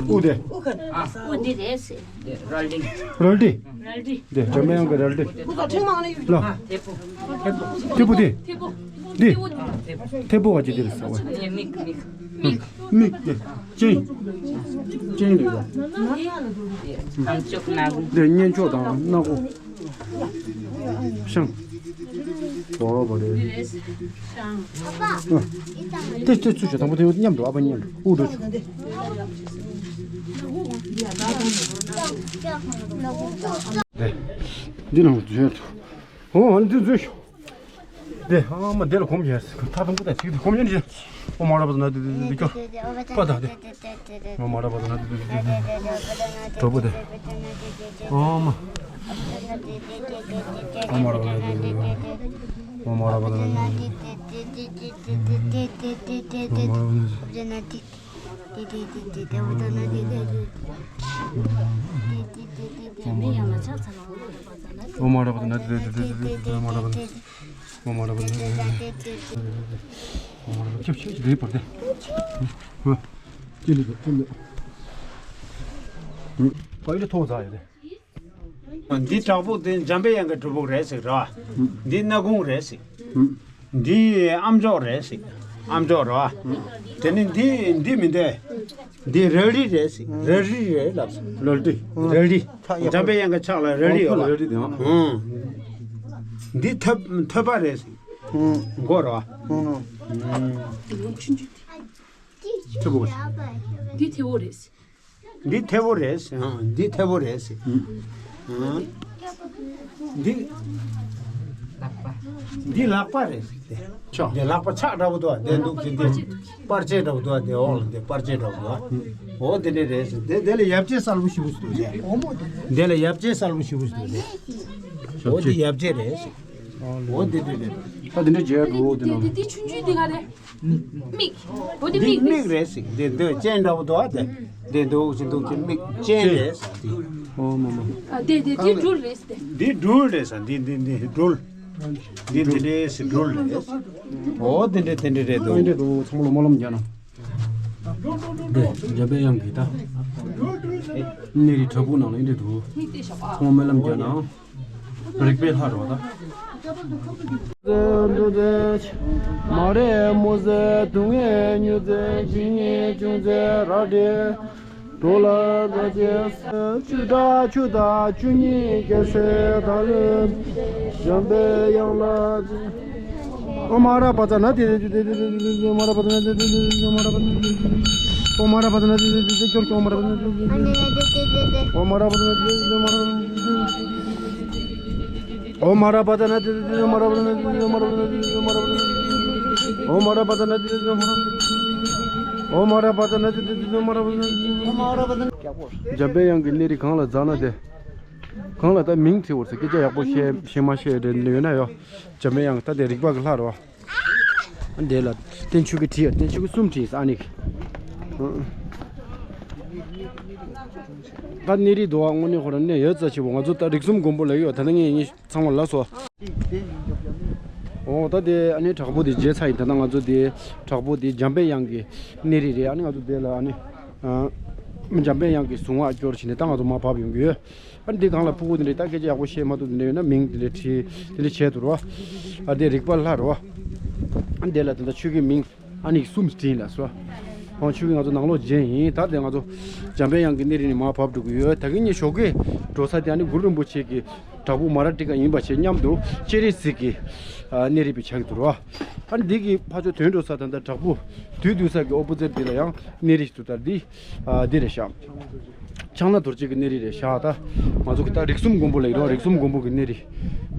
དབུ་དེ། ཨ། དབུ་འདི་རེད་ཟེར། དེ་རལ་གྲི། རལ་གྲི། རལ་གྲི། དེ་འཇམ་པའི་དབྱངས་ཀྱི་རལ་གྲི། ལ། མཐེ་བོ། མཐེ་བོ་དེ། མཐེ་བོ། འདི། མཐེ་བོ་ག་ཅི་དེ་རེད་ཟེར་བ། མིག་མིག་མིག་དེ། སྤྱན། སྤྱན་རེད་པ། ཨམ་ཅོག་སྣ་ཁུང་། དེ་སྙན་ཅོག་དང་སྣ་ཁུང་། ཤང་། ཨོ་བ་རེད། ཤང་། ཨ། དེ་དེ་ཚུར་ཤོག་དང་པོ་དེ་མཉམ་དུ། ཨ་ཕ་མཉམ་དུ། ཨུ་འགྲོ་ཤོག་དེ། འདི་ནང་འཛུལ་ཐུབ། ཨོ་འདི་འཛུལ་ཤོག་དེ་ཨ་མ་དེ་ལ་གོམས་བྱས། ཐག་དང་པོ་དང་ཚིག་དེ་གོམས་བྱས་ནས་བྱས། ཨོ་མ་ར་པ་ད་ན་དེ་དེ་དེ་སྐྱོར། པ་ད་དེ། ཨོ་མ་ར་པ་ད་ན་དེ་དེ་དེ་དེ། གྲོགས་པོ་དེ། ཨོ་མ། ཨོ་མ་ར་པ་ད་ན་དེ་དེ་དེ། ཨོ་མ་ར་པ་ད་ན་དེ་དེ་དེ། ཨོ་མ་ར་པ་ད་ན་དེ་དེ་དེ། ཨོ་མ་ར་པ་ད་ན་དེ་དེ་དེ། ཨོ་མ་ར་པ་ད་ན་དེ་དེ་དེ། ཨོ་མ་ར་པ་ད་ན་དེ་དེ་དེ། ཨོ་མ་ར་པ་ད་ན་དེ་དེ་དེ། ཨོ་མ་ར་པ་ཁྱབ་ཆེ་ཆེ་རེད་པར་དེ། ཧུ། ཅི་ལི་དུ་ཅི་ལི། ཧུ། ཨ་ཡི་ལ་ཐོག་ཛ་ཡོད་དེ། འདི་བྲག་ཕུག་དེ་འཇམ་པའི་དབྱངས་ཀྱི་སྒྲུབ་ཕུག་རེད་ཟེར་ར། འདི་སྣ་ཁུང་རེད་ཟེར། འདི་ཨམ་ཅོག་རེད་ཟེར། ཨམ་ཅོག་ར། དེ་ནི་འདི་འདི་མི་འདི། འདི་རལ་གྲི་རེད་ཟེར། རལ་གྲི་རེད་ལབ་ཟེར། རལ་གྲི། རལ་གྲི། འཇམ་པའི་དབྱངས་ཀྱི་ཕྱག་ལ་རལ་གྲི་ཡོད་ལ། རལ་གྲི་དེ། འདི་ཐོད་ཐོད་པ་རེད་ཟེར། མགོ་ར། ཐོད་པ། འདི་ཐེ་བོ་རེད་ཟེར། འདི་ཐེ་བོ་རེད། ཨང་། འདི་ཐེ་བོ་རེད། ཨང་། འདི། ལག་པ། འདི་ལག་པ་རེད། ཆོག་འདི་ལག་པ་ཕྱག་འདྲ་པོ་འདུག་དེ་འདུག་དེ་འདི། པར་ཆས་འདྲ་པོ་འདུག་དེ་འོག་ལ་འདི་པར་ཆས་འདྲ་པོ་འདུག་འོ་དེ་འདྲ་རེད། དེ་དེ་ལ་ཡབ་ཆས་གསལ་པོ་ཞེ་པོ་ཞིག་འདུག་དེ། དེ་ལ་ཡབ་ཆས་གསལ་པོ་ཞེ་པོ་ཞིག་འདུག་དེ། འོ་དེ་ཡབ་ཆས་རེད། འོ་དེ་དེ་རེད། ད་དེ་འདྲ་བྱས་འགྲོ་འོ་དེ་ནང་། དེ་དེ་ཆུང་ཆུང་དེ་ག་རེད། མིག་འོ་དེ་འདི་མིག་མིག་རེད་ཟེར། འདི་འདི་སྤྱན་འདྲ་པོ་འདུག་ཨ། དེ་འདི་འདུག་ཅི་འདུག་ཅི། མིག་སྤྱན་རེད་ཟེར། འདི། ཨོ་མ་མ། ཨ་དེ་དེ་དེ་སྦྲུལ་རེད་ཟེར། འདི་སྦྲུལ་རེད་ཟེར། འདི་འདི་འདི་སྦྲུལ། འདི་འདི་འདྲས་ཟེར། སྦྲུལ་རེད་ཟེར། ཨོ་དེ་འདྲས་དེ་འདྲས་རེད་འདུག་དེ་འདྲས་འདུག་ཚང་མ་ལ་སྨོན་ལམ་རྒྱག་ན། འདི་འཇམ་པའི་དབྱངས་ཀྱི་ད་གནས་རི་བྲག་ཕུག་ནང་ལ་འདི་འདྲས་འདུག་ཚང་མ་སྨོན་ལམ་རྒྱག་ན། རིག་པའི་ལྷ་རོ་ད། མ་རེད་མོ་ཟེར་སྡུག་བསྔལ་མྱོང་ཚེ་ཇི་སྙེད་བྱུང་ཚེ་ར་འདྲེ། འགྲོ་ལ་ར་ཅེ་ས་བཅུ་ཕྲག་བཅུ་དང་བཅུ་གཉིས་རྒྱལ་སྲས་དར། འཇམ་པའི་དབྱངས་ལ། ཨོ་མ་ར་པ་ཙ་ན་དེ་དེ་དེ་དེ་དེ་ཨོ་མ་ར་པ་ཙ་ན་དེ་དེ་དེ་ཨོ་མ་ར་པ་ཙ་ན་དེ་དེ་དེ་ཨོ་མ་ར་པ་ཙ་ན་དེ་དེ་དེ་ཨོ་མ་ར་པ་ཙ་ན་དེ་དེ་དེ་ཨོ་མ་ར་པ་ཙ་ན་དེ་དེ་དེ་ཨོ་མ་ར་པ་ཙ་ན་དེ་དེ་དེ་ཨོ་མ་ར་པ་ཙ་ན་དེ་དེ་དེ་ཨོ་མ་ར་པ་ཙ་ན་དེ་དེ་དེ་ཨོ་མ་ར་པ་ཙ་ན་དེ་དེ་དེ་ཨོ་མ་ར་པ་ཙ་ན་དེ་དེ་དེ་ཨོ་མ་ར་པ་ཙ་ན་དེ་དེ་དེ་ཨོ་མ་ར་པ་ཙ་ན། འཇམ་པའི་དབྱངས་ཀྱི་གནས་རི་གང་ལ་འཛེགས་ན་དེ། གང་ལ་ད་མིང་བྲིས་འོར་ཟེར་སྐད་ཆ་ཡག་པོ་བཤད་བཤད་མ་བཤད་རེ་ཡོད་ན་ཡོད། འཇམ་པའི་དབྱངས་ད་དེ་རིག་པ་གི་ལྷ་རོ། འདི་ལ་བསྟན་ཆོས་ཀྱི་བྲིས་ཡ། བསྟན་ཆོས་ཀྱི་གསུམ་བྲིས་ཨ་ནི། ད་གནས་རི་དུ་བ་དངོས་གནས་ཁོ་རང་གནས་ཡོད་ཙ་ཆེ་བོ། ང་ཚོ་ད་རིགས་གསུམ་མགོན་པོ་ལ་ཡོད། ད་ནི་ངས་ངས་ཚང་མ་ལ་སོ། འོ་ད་དེ་ཨ་ནི་བྲག་ཕུག་དེ་མཇལ་ཚར་ཡིན། ད་ལྟ་ང་ཚོ་དེ་བྲག་ཕུག་དེ་འཇམ་པའི་དབྱངས་ཀྱི་གནས་རི་རེད། ཨ་ནི་ང་ཚོ་དེ་ལ་ཨ་ནི་འཇམ་པའི་དབྱངས་ཀྱི་གཟུངས་སྔགས་སྐྱོར་བྱས་ནས་ད་ང་ཚོ་མར་བབས་ཡོང་གི་ཡོད། ཨ་ནི་འདི་སྒང་ལ་ཕྲུ་གུ་འདི་འདྲས་ད་སྐད་ཆ་ཡག་པོ་བཤད་མ་ཐུབ་འདི་འདྲས་ཡོད་ན་མིང་འདི་འདྲས་བྲིས་འདི་འདྲས་བྱས་འདུག་རོ། ཨ་འདི་རིག་པ་ལྷ་རོ། ཨ་འདི་ལ་ད་ལྟ་ཆོས་ཀྱི་མིང་ཨ་ནི་གསུམ་བྲིས་ལ་སོ། ཨ་ཆོས་ཀྱི་ང་ཚོ་ནང་ལོགས་མཇལ་ཡིན། ད་དེ་ང་ཚོ་འཇམ་པའི་དབྱངས་ཀྱི་གནས་རི་ནས་མར་བབས་འགྲོ་གི་ཡོད། ད་གིན་ངས་ཞོགས་ཀས་འགྲོ་ས་དེ་ཨ་ནི་གུ་རུ་རིན་པོ་ཆེ་གི་བྲག་ཕུག་མ་ར་ཏི་ཀ་ཡིན་པ་བྱས་མཉམ་དུ་སྤྱན་རས་གཟིགས་ཀྱི་གནས་རི་བའི་ཆགས་འདུག་རོ། ཨ་ནི་འདི་གི་ཕ་ཚོ་དོན་འགྲོ་ས་ད་ལྟ་བྲག་ཕུག་དུས་འདུག་ས་གི་ཨོ་པོ་ཛེཊ་འདི་ལ་ཡང་གནས་རི་ཞིག་འདུག་ད་འདི་ཨ་འདི་རེད་ཤག་ཕྱག་ན་རྡོ་རྗེ་གི་གནས་རི་རེད་ཤག་ད་ང་ཚོ་གི་ད་རིགས་གསུམ་མགོན་པོ་ལ་ཡིན་རོགས། རིགས་གསུམ་མགོན་པོ་གི་གནས་རི་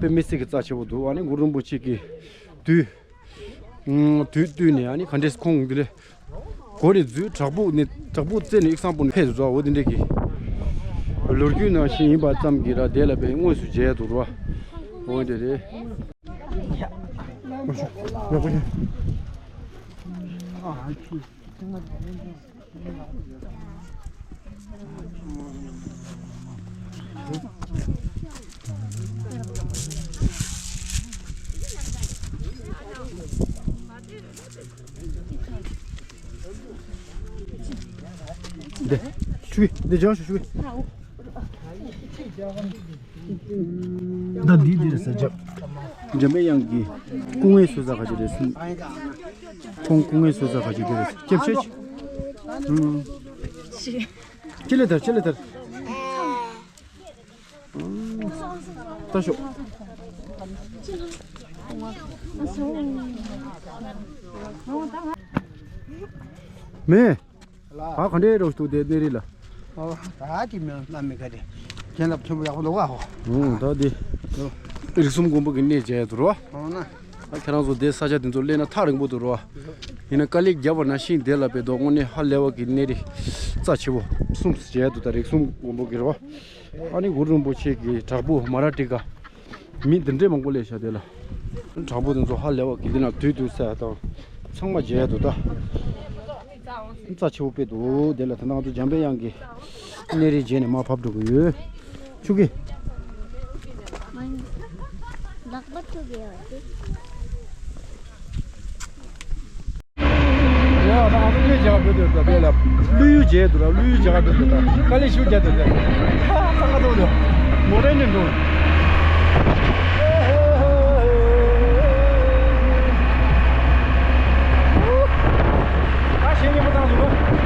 དཔེ་མི་སྲིད་གི་རྩ་ཆེ་བོ་འདུག་ཨ་ནི་གུ་རུ་རིན་པོ་ཆེ་གི་དུས་ཨུམ་དུས་བཏུས་ནས་ཨ་ནི་ག་འདྲས་ཁོང་འདི་ལས་ གོ་རེ་འཛུལ་བྲག་ཕུག་ནས་བྲག་ཕུག་རྩེ་ནས་ཡིག་ཚང་པོ་ནས་ཕེབས་སུ་འགྲོ་བ་འོ་དེ་འདྲས་ཀྱི། ལོ་རྒྱུས་ནང་བཞིན་ཡིན་པ་ཙམ་གྱིས་ར་དེ་ལ་དཔེ་དངོས་སུ་མཇལ་ཡ་འདུག་ར། འོ་དེ་རེད། འདི། ཆུ་བི། འདི་སྦྱང་ཞུ་ཆུ་བི། ད་འདི་འདི་རེད་ཟེར་འཇམ། འཇམ་པའི་དབྱངས་ཀྱི་སྐུ་ངལ་གསོ་ས་ག་ཅིག་རེད་ཟེར། ཁོང་སྐུ་ངལ་གསོ་ས་ག་ཅིག་འདི་རེད་ཟེར། སྐྱབས་ཆེ། ཅི་ལེ་དར་ཅི་ལེ་དར། ལྟ་ཤོག་མེ། ཨ་ག་འདྲའི་རོ་ཞིག་འདུག་དེ་གནས་རི་ལ། ཨོ། ད་ཅི་མིན་ལ་མི་ག་དེ། ཁྱེད་ལ་ཐུབ་ཡག་པོ་འདུག་ཨ་ཧོ། ཨོ་ད་དེ། རིགས་གསུམ་མགོན་པོ་གི་གནས་མཇལ་དུ་རོ། ཨོ་ན། ཨ་ཁྱེད་རང་ཚོ་དེ་ས་ཆ་དེ་ཚོ་སླེབས་ན་ཐག་རིང་པོ་འདུག་རོ། ཡིན་ན་དཀའ་ལས་བརྒྱབ་པ་ན་ཤིང་དེ་ལ་བེད་དོ་དངོས་གནས་ཧ་ལས་པ་གི་གནས་རི། རྩ་ཆེ་བོ་གསུམ་མཇལ་དུ་ད་རིགས་གསུམ་མགོན་པོ་གི་རོ། ཨ་ནི་གུ་རུ་རིན་པོ་ཆེ་གི་བྲག་ཕུག་མ་ར་ཏི་ཀ་མི་འདི་འདྲས་མང་པོ་སླེབས་ཤག་དེ་ལ། བྲག་ཕུག་དེ་ཚོ་ཧ་ལས་པ་གི་དེ་ན་དུས་དུས་ས་དང་། ཚང་མ་མཇལ་དུ་ད། རྩ་ཆེ་བོ་དཔེ་འདུག་དེ་ལ་ད་ང་ཚོ་འཇམ་པའི་དབྱངས་ཀྱི་གནས་རི་མཇལ་ནས་མར་བབས་འགྲོ་གི་ཡོད། ཆུ་གི། ལག་པ་ཐུག་ཡོད་དེ། ཡ་ད་ང་ཚོ་གནས་མཇལ་ག་འགྲོ་འདོད་ད་དེ་ལ། ཀླུ་ཡུལ་མཇལ་འདུག་ལ་ཀླུ་ཡུལ་མཇལ་ག་འགྲོ་འདོད་ད་དཀའ་ལས་ཞུ་རྒྱག་འདོད་ད། ཧ་ཧ་ས་ཁ་འགྲོ་འདོད། མོ་ཊ་ནས་འགྲོ། ད་ཞེ་སྙིང་པོ་བཏང་འདུག་ལ།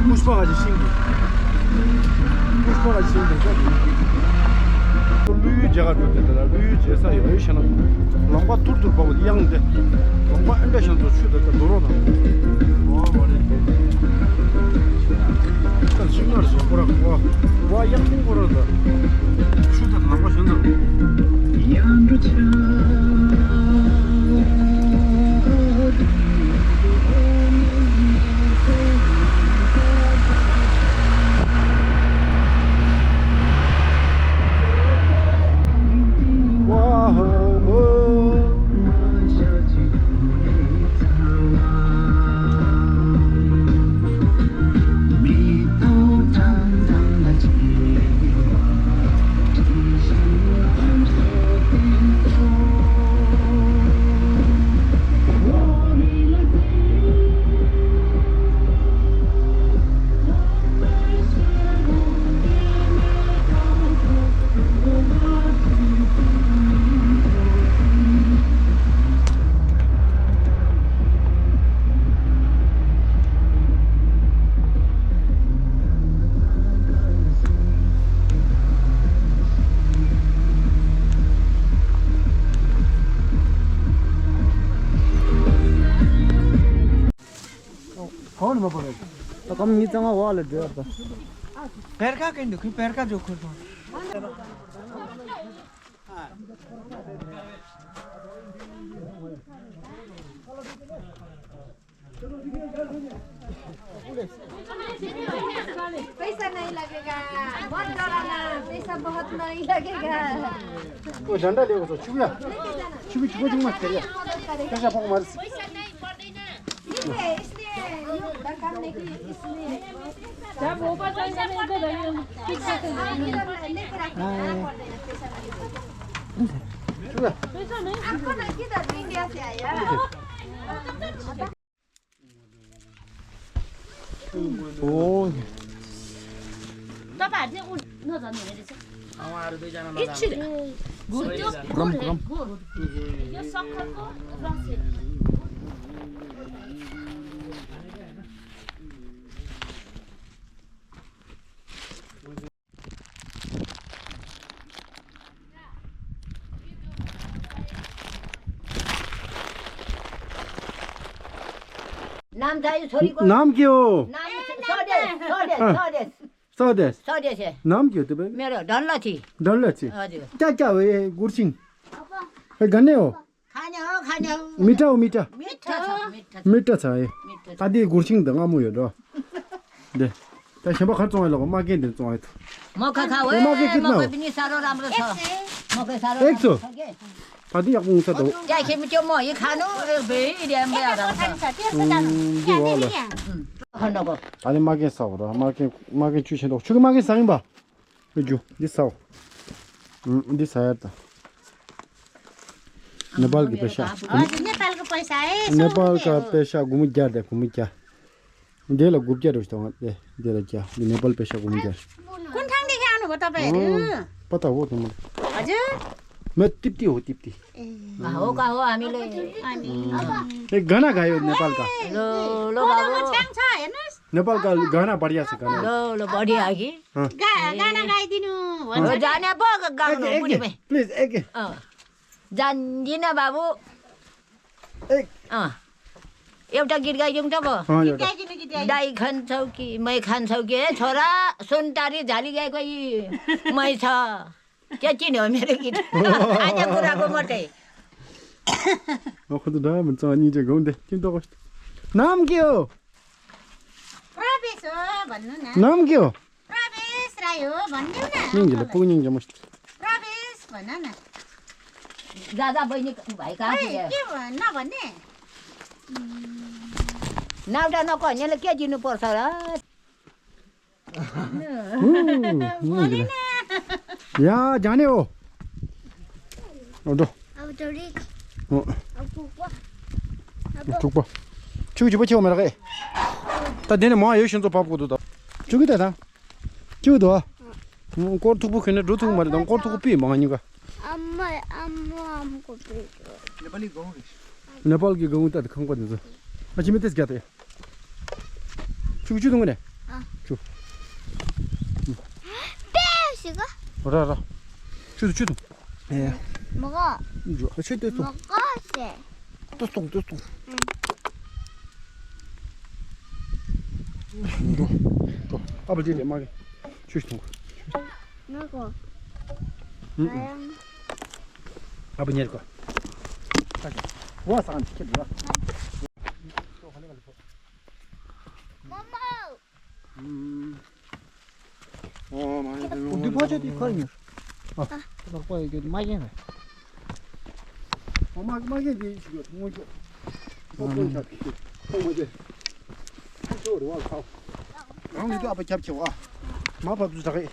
སྨུག་པ་ག་ཅིག་ཤིང་གི། སྨུག་པ་ག་ཅིག་ཤིང་གི་ཆ་གི། ཀླུ་ཡུལ་མཇལ་ག་འགྲོ་དུས་དེ་ལ་ཀླུ་ཡུལ་མཇལ་ས་ཡོད་ཤེ་ན། ལུང་པ་ཐུར་ཐུར་བབས་པ་དེ་གཡང་དེ། ལུང་པ་ཨེ་འདྲ་ཤང་ཚོ་ཆུ་དེ་ད་རྡོ་རོག་དང་། ཨོ་མ་རེད། ད་ཆུ་ནར་སོ་ཁོ་ར་ཁོ། ཝ་གཡང་ཐིང་ཁོ་ར་ད། ཆུ་དེ་ལུང་པ་ཤང་ཚོ། གང་ནས་མ་པ་རེད། ད་ ཀམ་ཉི་ཚང་བ་ལ་འགྲོ་ཡ་ད། བེར་ཀ་གན་འདུག་གི་བེར་ཀ་འཇོག་ཁུར་དང་། पैसा नहीं लगेगा, मत डराना, पैसा बहुत नहीं लगेगा। ओ झंडा ले उसको छुया। छुबी छुबी छुबी मत करिए। पैसा पक मार। इसलिए, इसलिए ये दरकार नहीं कि इसलिए। जब ऊपर जाएंगे ना इधर आइए। लेकर आके पैसा नहीं लगेगा। छुया। पैसा नहीं। आपको ना किधर इंडिया से आया? ओ। तपाईँहरूले उ नजान्नु हुने रहेछ। उहाँहरू दुईजना नजान्नु। एकछिन। त्यो गरम, गरम। यो सक्खरको रस हेर्नु। नाम चाहिँ छोरीको नाम के हो? नाम स्वदेश, स्वदेश, अँ। स्वदेश। स्वदेश। स्वदेश। नाम के हो तपाईँ? मेरो धनलक्ष्मी। धनलक्ष्मी। हजुर। क्या क्या हो ये गुर्सिङ? ए, गन्ने हो? खाने हो, खाने हो। मिठा हो, मिठा? मिठा छ, मिठा छ। मिठा छ है। मिठा छ। आदि गुर्सिङ त गामु हो र। दे। त छेम्बा खर्च आइलो, मा के दिन आइ त। मकै खा ए, मकै कितना हो? मकै पनि साह्रो राम्रो छ। मकै साह्रो एक सौ। राम्रो छ के? पाती याक मुसा त हो। क्या खेमी त्यो म यी खानु, ए, बे, इडिया, बे, आराम छ। उम्, जो होला। खानको। अनि मा के साउ र, मा के, मा के चुछे दो। छुके मा के साइङ बा। ए, जो, दि साउ। उम्, दि सायर त। नेपाल के पैसा। हजुर, नेपालको पैसा है, सौ नेपाल का रुपियाँ हो। पैसा गुमु ग्यार दे, गुमु ग्यार। डेला गुप्त रुस्ता दे, डेला क्या? नेपाल पैसा गुमु ग्यार। कुन ठाउँदेखि आउनुभयो तपाईँहरू? अँ, पता हो त मलाई। हजुर? म तिप्ती हो, तिप्ती। ए। हो का हो हामीले। अनि ए, गाना गायो नेपालका। लो, लो बाबु। छ्याङ छ, हेर्नुहोस्। नेपालका गाना बढिया छ, गाना। लो, लो, बढिया कि? अँ। गा-, गाना गाइदिनु हो, हुन्छ। जाने पो गाउनु एक, एक, बुढीमै। प्लिज, एक, एक। अँ। जान्दिनँ बाबु। एक। अँ। एउटा गीत गाइदिउँ त पो। अँ, एउटा। गाइदिनु, गीत गाइदिनु। दाई खान्छौ कि मै खान्छौ कि, ए छोरा, सुनतारी झाली गएको यी मै छ। के चिन्यो मेरो गीत? खाने कुराको मात्रै। म खुद ढाम हुन्छ, अनि चाहिँ गाउँदै। तिमी त कस्तो? नाम के हो? प्रवेश हो, भन्नु न। नाम के हो? प्रवेश राई हो, भनिदेऊ न। निङ्गिलो, पुग निङ्गिलो, मस्त। प्रवेश भन न। दादा, बहिनी, भाइ कहाँ ए, थियो? के भ-, नभने? नाउटा नकन्याले के दिनुपर्छ र? हु, हु, निङ्गिलो। या, जाने हो। अँ, दो। अब थोरै। अँ। अब पुग्छ। अब थुक्पा। छु, छु, छु, छु, मेरो खै। त देने म यो सिन्चो पाप को त। छु कि त त। छु दो। कोर थुक्पु खने दु थुक मरे दं कोर थुक्पु पि म नि का। अम्मा, अम्मा, अम्माको पेट। नेपाली गाउँ। नेपाल के गाउँ त खङ को दिन्छ। अ छिमे त्यस क्या त। छु, छु, दु ने। अँ। छु। पेसिको। र, र। छु, छु, छु। ए। मग। जो, छु, त्यो, त्यो। मग से। त्यो, त्यो, त्यो, त्यो। दो, दो। अब जे, जे, मागे। छु, छु। मग। अब नेर को। वा, सान, के, वा। मम्मा। ཨོ། མ་ཡིན་དེ་འདི་ཕོ་ཆོས་དེ་ཁར་ཉོ། ཨ། ལག་པ་ཡོད་རྒྱུ་མ་ཡིན་རེད། ཨོ། མ་མ་ཡིན་དེ་ཞིག་ཡོད་ངོ་ཅོ། ཨོ། ཁོང་ཆ་ཁོང་མ་དེ། ཁོང་ཆོ་རུ་བ་ཁ། རང་ལུས་དུ་ཨ་ཕ་ཁྱབ་ཆེ་བ། མ་བབས་སུ་དྲག་གི།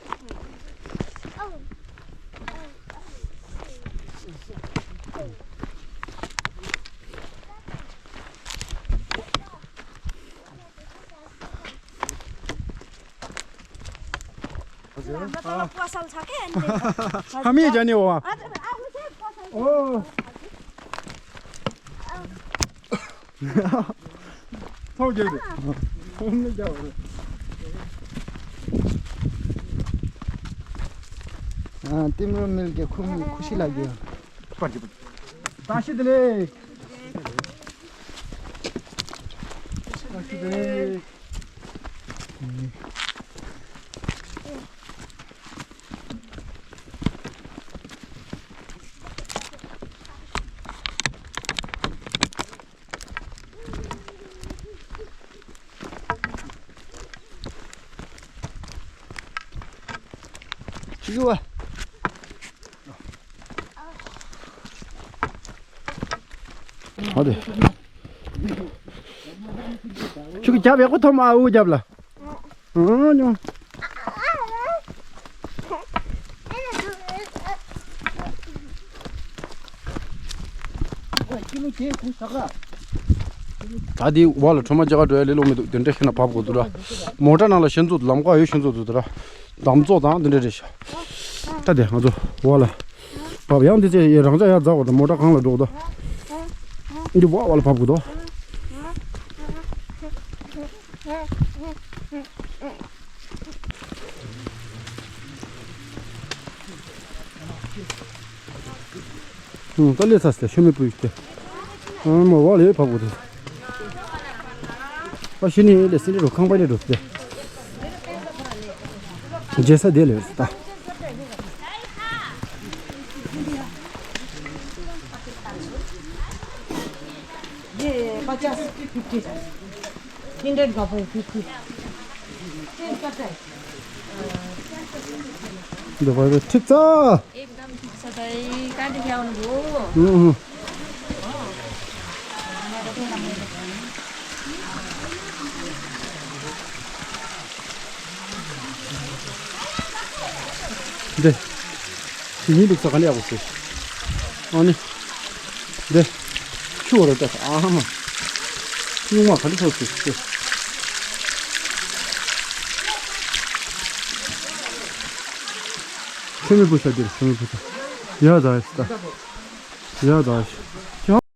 हाम्रो तल पसल छ के, अनि त्यही छ। हामी जाने हो वहाँ। हजुर, आउनु चाहिँ पसल छ। ओ। ठाउँ जाने। घुम्नु जाऊ। अँ, तिम्रो मिल्के खुम खुसी लाग्यो। तासी दिले। तासी दिले। ཆུ་ཆུ་བ། ཨ་དེ། ཆུ་གི་རྒྱབ་ཡག་པོ་ཐོམ་ཨ་འུ་རྒྱབ་ལ། ཨ་ཉོ། ད་འདི་བ་ལ་ཁྲོ་མ་རྒྱ་གར་འགྲོ་ཡ་ལས་ལོག་མི་འདུག་དེ་འདྲ་ཤི་ན་བབ་དགོས་འདུག་ར། མོ་ཊ་ནང་ལ་ཞེན་ཚོད་འདུག་ལམ་ཁ་ཡོད་ཞེན་ཚོད་འདུག་ར། འདམ་བཙོག་དང་དེ་འདྲ་རེད་ཤག་ད་དེ་ང་ཚོ་བ་ལ་བབ་ཡང་འདི་ཚེ་ཡི་རང་ཅག་ཡར་འཛེག་དགོས་འདུག་མོ་ཊ་གང་ལ་འགྲོ་འདུག་འདི་བ་བ་ལ་བབ་དགོས་འདུག་ད་ལས་ཚ་སྟེ་ཤོ་མེ་པུ་ཡིས་ཏེ། ཨ་མ་བ་ལས་བབ་དགོས་ཏེ། ཨ་ཤི་ནི་ལས་སི་ནི་རུ་ཁང་པ་ནི་རུ་སྟེ། རྒྱལ་ས་དེ་ལས་ད། ये पचास फिफ्टी। हंड्रेड का पर फिफ्टी। चेंज करता है। འདི་བར་དུ་ཁྲིག་ཙ། एकदम सधैँ कहाँदेखि आउनुभयो? འདི། དེ་ཉིད་འདུག་ས་ག་ནས་ཡག་པོ་ཟེར། ཨ་ནི། འདི། ཆུ་བོ་རེད་ད་ཨ་མ། སྙུང་མ་ག་འདྲ་ཐོག་ཟེར་ཟེར། ཆུ་མིག་པུ་ས་འདིར་ཆུ་མིག་པུ་ས། ཡ་ད་ཡ་ད། ཡ་ད།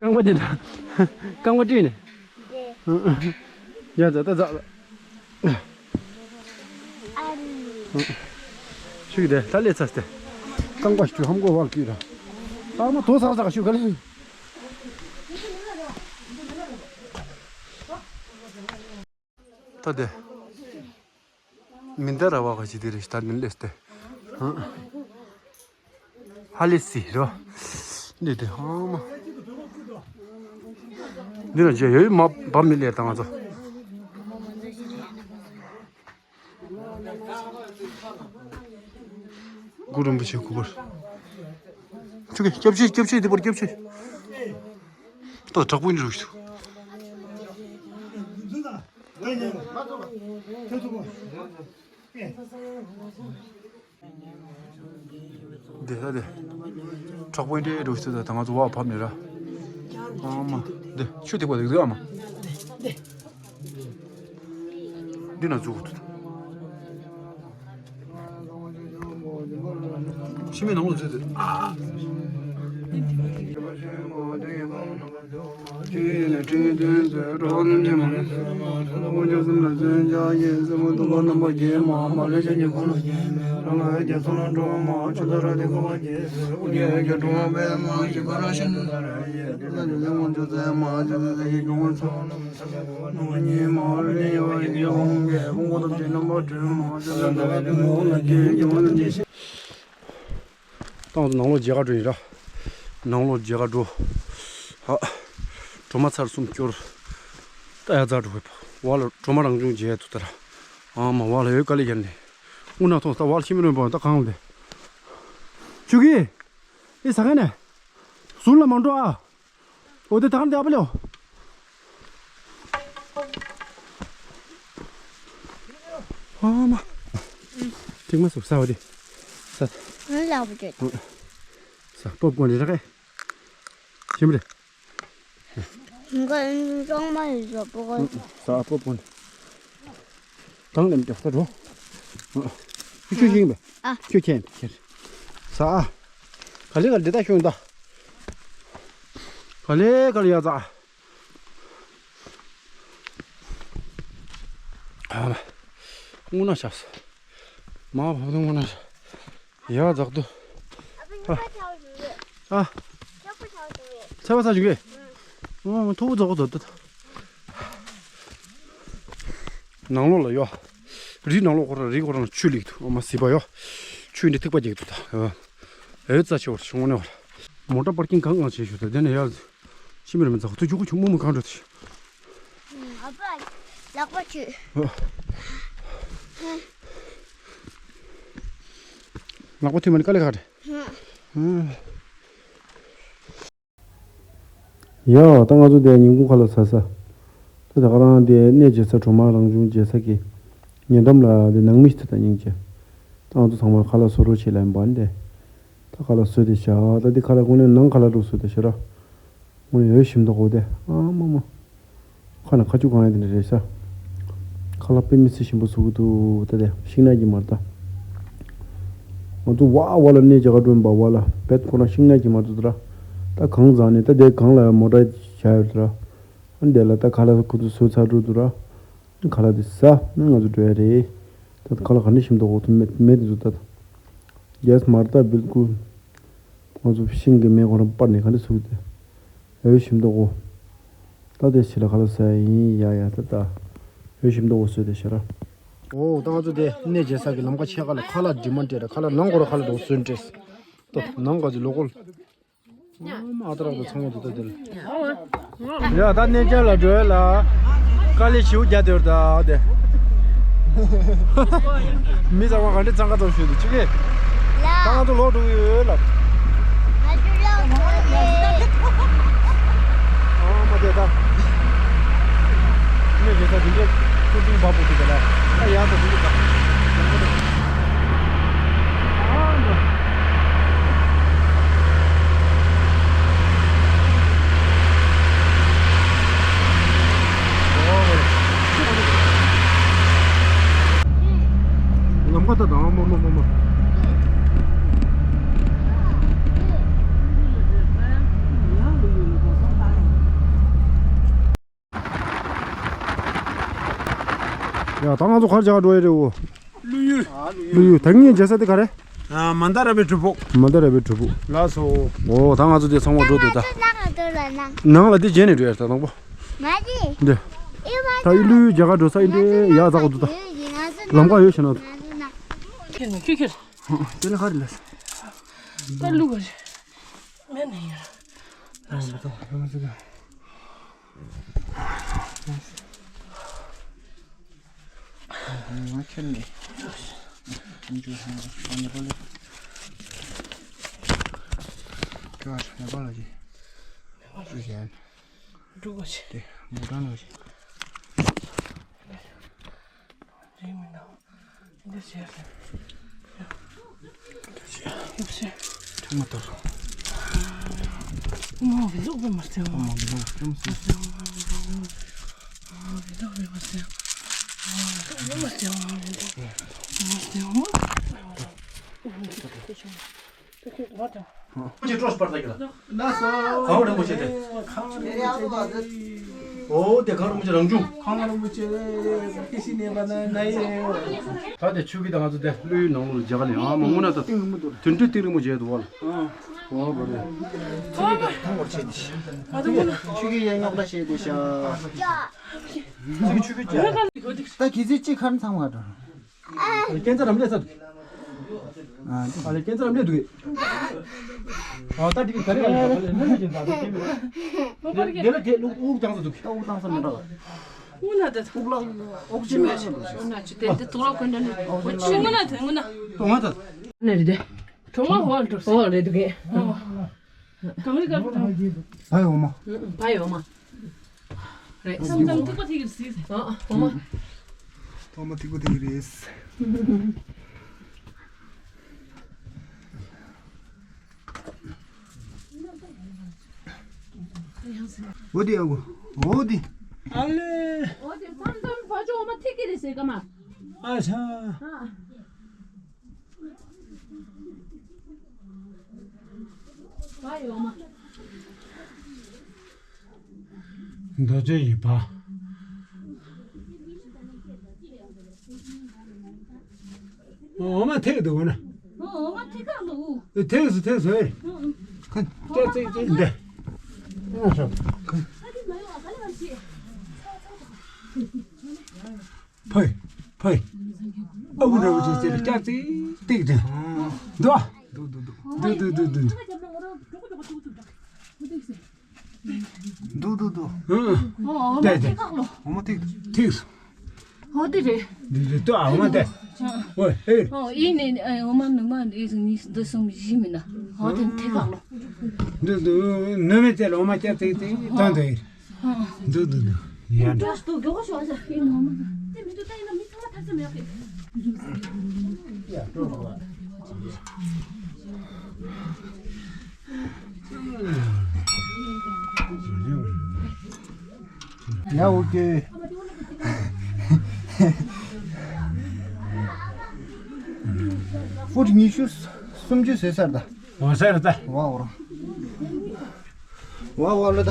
རྐང་པ་འདི་ད། རྐང་པ་བཀྲུས་ནས། ཡ་ད་ད་ད། ཤུགས་དེ་ལ་ལས་ཚ་སྟེ། རྐང་པ་ཞུ་ཧམ་གོ་བར་བརྒྱུད་ར། ཨ་མ་དོ་ཚག་ཚག་ཤུ་ག་ལེ། ད་དེ། མི་འདའ་ར་བ་ག་ཅི་དེ་རེ་ཤི་ད་མི་ལས་སྟེ། ཧ་ལས་སི་རོ། འདི་དེ་ཧ་མ། འདི་ན་རྗེ་ཡོད་མ་བབ་མི་ལས་དང་ང་ཚོ། གུ་རུ་རིན་པོ་ཆེ་སྐུ་པར། ཆུ་གི་སྐྱབས་ཆུ་སྐྱབས་ཆུ་འདི་པར་སྐྱབས་ཆུ། ཏོ་དྲག་པོ་འདི་རུ་ཞུ། འདི་ད་འདི། དྲག་པོ་འདི་རུ་ཞུ་ད་ང་ཚོ་བ་བབ་ནས་ར། ཨ་མ། འདི་ཆུ་འདི་པར་འདི་ཨ་མ། འདི་ན་འཛུགས། ཕྱི་མའི་ནང་ལོགས་འཛུལ་ཏེ། ཏང་དུ་ནང་ལོགས་མཇལ་ཁ་འགྲོ་ཡིན་ར། ནང་ལོགས་མཇལ་ཁ་འགྲོ། ཧ། གྲོ་མ་ཚར་གསུམ་སྐྱོར། ད་ཡ་རྫ་འགྲོ་བ་ལ་གྲོ་མ་རང་བྱུང་མཇལ་ཐུབ་ད་ར། ཨ་མ་བ་ལ་ཡོད་དཀའ་ལས་རྒྱབ་ནས། དངུལ་ནག་ཐོངས་ད་བ་ལ་ཤི་མི་རོན་པོ་ད་གང་ལ་དེ། ཆུ་གི། ཨི་ས་ག་ནས། ཟུར་ལ་མ་འགྲོ་ཨ། འོ་དེ་ད་ག་འདི་ཨ་ཕ་ལེའོ། ཨ་མ། ཐིག་མ་སུབ་ས་འོ་དེ། ས། ང་ལ་བུ་ཅོད། ས་པོབ་ཀོན་རེ་ར་ཁེ། ཤེས་མི་རེད། ང་ཀྲོང་མ་ཡོད་ཟོ་པོ་ཀོན། ས་པོབ་ཀོན། དང་ལེམ་ཀྱག་ས་འགྲོ། ཁྱོད་ཤིང་བས། ཨ། ཁྱོད་ཁྱེད་ཁྱེད། ས་ཨ། ག་ལེ་ག་ལེ་ད་ཤོང་ད། ག་ལེ་ག་ལེ་ཡ་ཙ། ཨ་མ། དངོས་གནས་ཤ་ས། མ་བབ་དུ་དངོས་གནས་ཤ། ཡ་ཛག་ཏུ། ཨ། ཨ། ཚ་བ་ཚ་བྱུང་གི། ཨོ་ཐོ་བུ་ཛག་གོ་ཏོ་ཏོ། ནང་ལོགས་ལ་ཡོ། རི་ནང་ལོགས་ཁོ་རང་རི་ཁོ་རང་ཆུ་ལེགས་འདུག་ཨ་མ་སི་པ་ཡོ། ཆུ་འདི་ཐིགས་པ་རྒྱག་འདུག་ད། ཨེ་རྩ་ཆེ་བར་བྱུང་ནས་བར། མོ་ཊ་པར་ཀིང་གང་གང་བྱས་ཞུ་ད་དེ་ནས་ཡར། ཤི་མི་རེ་མི་ཚ་ཁོ་ཐུ་ཆུ་ཁོ་ཆུ་མུ་མུ་གང་འགྲོ་ཐུ། ཨ་ཕ། ལག་པ་ཆུ། ལག་པ་ཐུ་མ་ནི་ཀ་ལེ་ག་རེ། ཡ། ད་ང་ཚོ་དེ་ཉིན་གུང་ཁ་ལག་ཟ་ས། ད་ད་ག་རང་དེ་གནས་མཇལ་ས་གྲོ་མ་རང་བྱུང་མཇལ་ས་གི་ཉེ་འགྲམ་ལ་དེ་ནང་མི་ཞིག་ད་ད་སྙིང་རྗེ། ད་ང་ཚོ་ཚང་མ་ཁ་ལག་བཟོ་རོགས་བྱེད་ལ་ཡིན་པ་འདི། ད་ཁ་ལག་བཟོས་ཏེ་བཞག་ད་འདི་ཁ་ལག་ཁོ་ནས་ནང་ཁ་ལག་འགྲོ་བཟོས་ཏེ་བཞག་ར། ཁོ་ནས་འོད་ཞིམ་མདོག་གོ་དེ་ཨ་མ་མ། ཁ་ན་ཁ་ཆུ་གང་ཡིན་དེ་འདྲ་རེད་ཤག་ཁ་ལག་དཔེ་མི་སྲིད་ཞིམ་པོ་བཟོ་གི་འདུག་ད་དེ་ཤིང་ནགས་ཀྱི་མར་ད། ང་ཚོ་བ་བ་ལ་གནས་རྒྱ་གར་སྒྲོན་པ་བ་ལ་བེད་ཁོ་རང་ཤིང་ནགས་ཀྱི་མར་འདུག་ད་ར། ད་གང་བཟང་ནས་ད་དེ་གང་ལ་མོ་ཊ་བཞག་ཡོད་ད་ར། འདི་ལ་ད་ཁ་ལག་ཁོ་ཚོ་བཟོས་ཚར་འགྲོ་འདུག་ར། ཁ་ལག་དེ་ཟ་ནི་ང་ཚོ་འགྲོ་ཡ་རེད། ད་ཁ་ལག་ག་འདྲ་ཞིམ་མདོག་གོ་ཐུབ་མེད་མེད་དེ་ཚོ་ད། རྒྱས་མར་ད་བིལ་ཀུལ། ང་ཚོ་ཤིང་གི་མེ་ཁོ་རང་སྤར་ནས་ག་འདྲ་ཟུག་དེ། འོད་ཞིམ་མདོག་གོ། ད་དེ་ཕྱི་ལ་ཁ་ལག་ཟ་ཡ་ཡིན་ཡ་ཡ་ད་ད། འོད་ཞིམ་མདོག་གོ་བཟོས་དེ་ཤ་ར། ཨོ་ད་ང་ཚོ་དེ་གནས་མཇལ་ས་གི་ལམ་ཁ་ཕྱེད་ཀ་ལ་ཁ་ལག་ཌི་མན་ཌི་ར་ཁ་ལག་ནང་ཁོ་ར་ཁ་ལག་འགྲོ་བཟོས་འདྲེས། ད་ནང་ག་ཚོད་ལོ་ཀལ། ཨ་མ་ཨ་ཏ་རག་ཏུ་ཚང་མ་དུ་ད་དེ་ལ། ཡ་ད་གནས་མཇལ་ལ་འགྲོ་ཡ་ལ། དཀའ་ལས་ཞིའུ་རྒྱ་དེར་ད་དེ། མི་ཚང་མ་ག་འདྲ་འཚང་ཁ་ཐོག་ཞུས་འདུག་ཅི་གེ། ད་ང་ཚོ་ལོག་འགྲོ་གི་ཡོད་ལ། ཨ་མ་དེ་ད། མི་རེ་ད་དེ་འདྲའི་ཚུར་ཚུར་འབབ་པོ་དེ་ལ། ད་ཡང་ད་དེ་འདྲ་ད། ལམ་ཁ་ད་དང་མོ་མོ་མོ་མོ། ཡ་ད་ང་ཚོ་གར་བྱ་འགྲོ་ཡི་རེད་འོ། ཀླུ་ཡུལ། ཀླུ་ཡུལ་ད་ངས་མཇལ་ས་དེ་ག་རེ། ཨ་མན་དཱ་ར་བའི་སྒྲུབ་ཕུག་མན་དཱ་ར་བའི་སྒྲུབ་ཕུག་ལགས་སོ། འོ་ད་ང་ཚོ་དེ་ཚང་མ་འགྲོ་འདུག་ད། ནང་ལ་འདི་མཇལ་ནས་འགྲོ་ཡ་ད་དང་པོ། འདི། ད་ཡི་ཀླུ་ཡུལ་རྒྱ་གར་འགྲོ་ས་ཡིན་འདི་ཡ་ཛ་གོ་འདུག་ད། ལམ་ཁ་ཡོད་ཤ་ན། ཁྱེར་ནས་ཁྱེར་ཁྱེར། དེ་ལ་ག་རེ་ལ། ད་ཀླུ་ག་རེ། མེད་ནས་ཡིན། ལགས་སོ། ང་ཁྱེར་ནས། ང་ཚོ་ཧང་ཧང་ནས་པ་ལེ། ཀྱོ་ཨ་ནེ་པ་ལ་ཅི། ཨ་ཅི་ཡན། འགྲོ་གོ་ཆེ། དེ་མོ་ཊ་ལ་ཅི། རེད་མི་འདུག་འདི་བྱས་ཟེར། ཡོད་ཟེར། ཐུག་མ་ཐུག་མོ་གི་ལུག་པའི་མ་རྩེ་བ། མོ་གི་ལུག་ཅུང་ཟད། མོ་གི་ལུག་པའི་མ་རྩེ་བ། མ་རྩེ་བ་མ་རྩེ་བ། ཅི་སྤྲོ་སྤར་ད་གི་ལ། ལགས་སོ། གངས་རིན་པོ་ཆེ་དེ། གངས་རིན་པོ་ཆེ་དེ། ཨོ་དེ་གངས་རིན་པོ་ཆེ་རང་བྱུང་། གངས་རིན་པོ་ཆེ་དེ་སྐྱེ་ཤི་ནས་པ་ན་ན་ཡེ། ད་དེ་ཆུ་གི་ད་ང་ཚོ་དེ་ཀླུའི་ནང་ལོགས་ལ་མཇལ་ཁ་ནས་ཨ་མ་དངོས་གནས་ད་དུད་འགྲོའི་གཏིང་རིང་མོ་མཇལ་འདུག་བ་ལ། ཨོ་བ་རེད། ཆུ་གི་ཡན་ཉོག་ད་བཤད་དེ་ཤ། ཆུ་གི་ཆུ་གི་ཅ། ད་གི་ཚི་ཅི་ཁར་ཚང་མ་འགྲོ། ཨ་ལེ་ཀན་ཙ་རམ་ལེ་ས་འདུག་ཨ་ལེ་ཀན་ཙ་རམ་ལེ་འདུག་ཨ་ད་དེ་ག་རེ་ག་རེ་ག་རེ་ལེ་ལེ་ཀན་ཙ་འདུག་དེ་ལ་དེ་ལུག་དབུགས་བཏང་ས་འདུག་ད་དབུགས་བཏང་ས་མི་འདྲ་བ། དབུགས་ན་དེ་དབུགས་ལ་ཨོག་སི་ཇན་མེད་ས་འདུག་ཨོ་ན་ཅི་དེ་དེ་དུག་ལོག་ཀོན་ཏེ་ནི་ཨོག་སི་ཇན་མེད་ས་འདུག་ང་ད་ནི་རེད་དེ། གྲོ་མ་ཧོལ་འགྲོ་ས་ཧོལ་རེད་འདུག་གས། གང་རེད་ག་རེ་འགྲོ་ས། བ་ཡོ་མ། བ་ཡོ་མ། རེད། མཚམས་མཚམས་ཐིགས་པ་ཐིགས་ཀྱི་རེད། ཨ་ཨ་ཨོ་མ། ཐོག་མ་ཐིགས་པ་ཐིགས་ཀྱི་རེད། འོ་དེ་ཨ་གོ། འོ་དེ། ཨ་ལེ། འོ་དེ་མཚམས་མཚམས་བ་ཅོ་ཨོ་མ་ཐིགས་ཀྱི་རེད་ཟེར་ག་མ། ཨ་ཆ། ཨ། བ་ཡོ་མ། རྡོ་རྗེ་ཡི་བ། འོ་མ་ཐིགས་འདུག་ན། འོ་མ་ཐིགས་ཀ་འདུག་ཐིགས་སུ་ཐིགས་སུ་ཨེ། ཁ། ཏེ་ཙེ་ཙེ་འདི། ཨ་ཧྲ། ཁ། ཕོ། ཕོ། ཨ་ཁུ་འདྲ་བོ་ཅིག་ཟེར་སྐྱ་ཙིག་ཏིག་དེ། འདུག་ཨ། འདུག་འདུག་འདུག་འདུག་འདུག་འདུག་འདུག་འདུག་ཨང་། ཨོ་ཨོ་མ་དེ་ཁག་ལོ། ཨོ་མ་ཏིག་ཏིག་ཨོ་དེ་རེད། འདི་འདི་ལྟོས་ཨ་མ་དེ། ཨོ་ཨེ། ཨོ་ཨི་ནས་ཨོ་མ་ནུ་མ་འདི་ཟུང་གཉིས་འདི་གསུམ་བཞི་མིན་ན། ཨོ་དེ་ཐེ་ཁག་ལོ། འདི་འདི་ནུ་མའི་རྩེ་ལ་ཨོ་མ་སྐྱ་ཙིག་ཙིག་བཏང་འདུག་ཨེ། འདུག་འདུག་འདུག་ཡ་འདྲ། ཏོག་ཏོག་མགྱོགས་པོ་ཤོག་ཟེར་ཨེ་ནོ་མ། དེ་མི་འདུག་ད་ཡིན་ན་མི་ཚང་མ་ཐར་ས་མེད་ཀི། ཡ་ཨོ་ཀེ། ཧྥུཊ་ཉི་ཤུ་སུམ་ཅུ་ཟེར་ས་རེད་ད། འོ་ཟེར་ད། ཝ་འོ་ར། ཝ་ཝ་ལ་ད།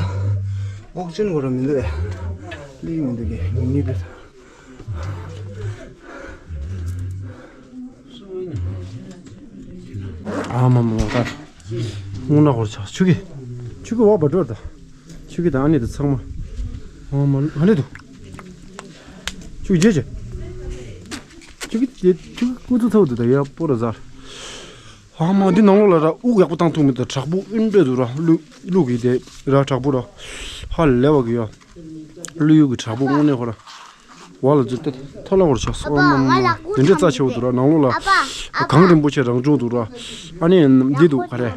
ཨོག་སི་ཇན་གོ་ར་མི་འདུག་ཨེ། ལི་མི་འདུག་གི་ཉི་ཉི་པེ། ཨ་མ་མ་ད། སྔོ་ནག་གོར་ཆགས་ཆུ་གི། ཆུ་གི་ཝ་བ་འགྲོ་ད། ཆུ་གི་ད་ཨ་ནི་ད་ཚང་མ། ཨ་མ་ཨ་ནི་འདུག་ཆུ་གི་རྗེས་ཆེ། ཆུ་གི་ཆུ་གི་ཀུ་ཚུ་ཚ་བོ་འདུག་ད་ཡ་པོ་ར་ཟར། ཨ་མ་འདི་ནང་ལོགས་ལ་ར་དབུགས་ཡག་པོ་བཏང་ཐུབ་མི་འདུག་བྲག་ཕུག་ཨིན་འདྲ་འདུག་ར་ཀླུ་ཀླུ་གི་དེ་ར་བྲག་ཕུག་ར། ཧ་ལས་པ་གི་ཡ། ཀླུ་ཡུལ་གི་བྲག་ཕུག་དངོས་གནས་ཁོ་ར། ཝ་ལ་ཛུ་ཏེ་ཐོ་ལ་བོར་ཆགས་སོ། ཨ་མ་མ་འདི་འདྲའི་རྩ་ཆེ་བོ་འདུག་ར་ནང་ལོགས་ལ། གངས་རིན་པོ་ཆེ་རང་བྱུང་འདུག་ར། ཨ་ནི་འདི་འདུག་ག་རེ།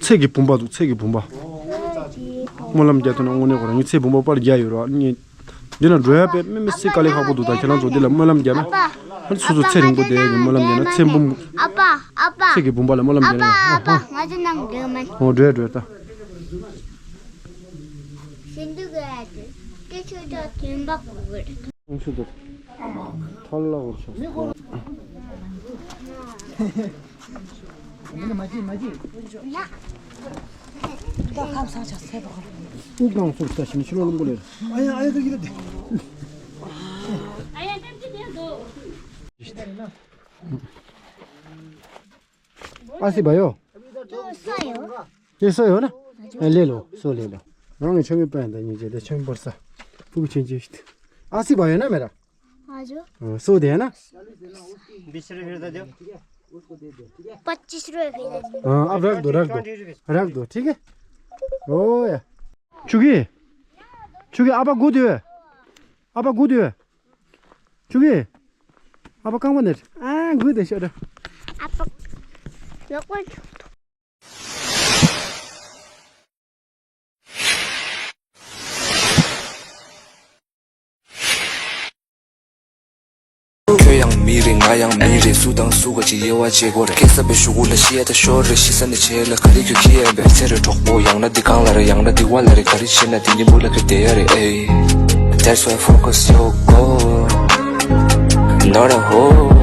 ཚེ་གི་བུམ་པ་འདུག་ཚེ་གི་བུམ་པ། སྨོན་ལམ་རྒྱག་ཐུབ་ན་དངོས་གནས་ཁོ་རང་ངས་ཚེ་བུམ་པ་པར་རྒྱག་ཡོད་ར་ཨ་ནི། འདི་ན་འགྲོ་ཡ་དཔེ་མི་མི་སྲིད་དཀའ་ལས་ཁག་པོ་འདུག་ད་ཁྱེད་རང་ཚོ་འདི་ལ་སྨོན་ལམ་རྒྱག་ན། ཨ་ནི་སོ་སོ་ཚེ་རིང་པོ་བསྡད་ཡ་གི་སྨོན་ལམ་རྒྱག་ན་ཚེ་བུམ། ཨ་པ། ཨ་པ། ཚེ་གི་བུམ་པ་ལ་སྨོན་ལམ་རྒྱག་ན། ཨ་པ། ང་ཚོ་ནང་འགྲོ་མ། འོ་འགྲོ་ཡ་འགྲོ་ཡ་ད། ཤིན་ཏུ་ག་ཡ་དེ། དེ་ཆོས་ད་དུན་པ་གོ་གི་རེད། ཁོང་ཚོ་དེ། ཐལ་ལ་འོར་ཆོག་མི་གོ། མ་ཅི་མ་ཅི། ད་ཁམས་སངས་ཆགས་ཚེ་བ་གོ། དབུགས་དང་ཚུར་ལྟ་ཞིང་ཕྱི་ལོགས་རླུང་པོ་ལེར། ཨ་ཡ་ཨ་ཡ་ད་ཡིན་ད་དེ། ཨ་ཡ་ཏན་ཏན་ཏན་དོ། ཨ་སི་བ་ཡོ། ཡོ་ས་ཡོ། དེ་སོ་ཡོད་ན། ཨ་ལེ་ལོ་སོ་ལེ་ལོ། རང་གི་ཆོས་མེད་པ་ཡིན་ད་ཉིན་བྱེད་དེ་ཆོས་མེད་པར་ས། ཕུག་ཆེན་ཆེ་ཞིག་ཨ་སི་བ་ཡོད་ན་མེད་ར། ཨ་ཇོ། སོ་དེ་ཡོད་ན། बीस रुपये भेज दो। पच्चीस रुपये भेज दो। ཨ་ཨ་རག་དོ་རག་དོ། རག་དོ་ཐིག་གེ། ཨོ་ཡ། ཆུ་གི། ཆུ་གི་ཨ་ཕ་སྒུག་དུས། ཨ་ཕ་སྒུག་དུས། ཆུ་གི། ཨ་ཕ་རྐང་པ་ནས། ཨ་སྒུག་དེ་ཤོད་དྲ། ཨ་ཕ། ལོག་པ། ཁྱོད་ཡང་མི་རེད་ང་ཡང་མི་རེད། སུ་དང་སུ་ག་ཅིག་དབྱེ་བ་འབྱེད་དགོས་རེད། སྐད་གསར་པའི་གཞུག་གུ་ལ་ཤི་ཡ་ད་ཤོར་རེད། ཤི་ས་ནས་བྱེད་ལ་ག་རེ་ཁྱོད་ཁྱི་ཡན་པས་ཚེ་རེ་གྲོགས་པོ་ཡང་ན་འདི་གང་ལ་རེད། ཡང་ན་འདི་བ་ལ་རེད། ག་རེ་བྱེད་ན་འདི་ཉིན་མོ་ལ་ཁྱོད་བསྡད་ཡ་རེད། ཨེ། That's why focus your goal, not a hole.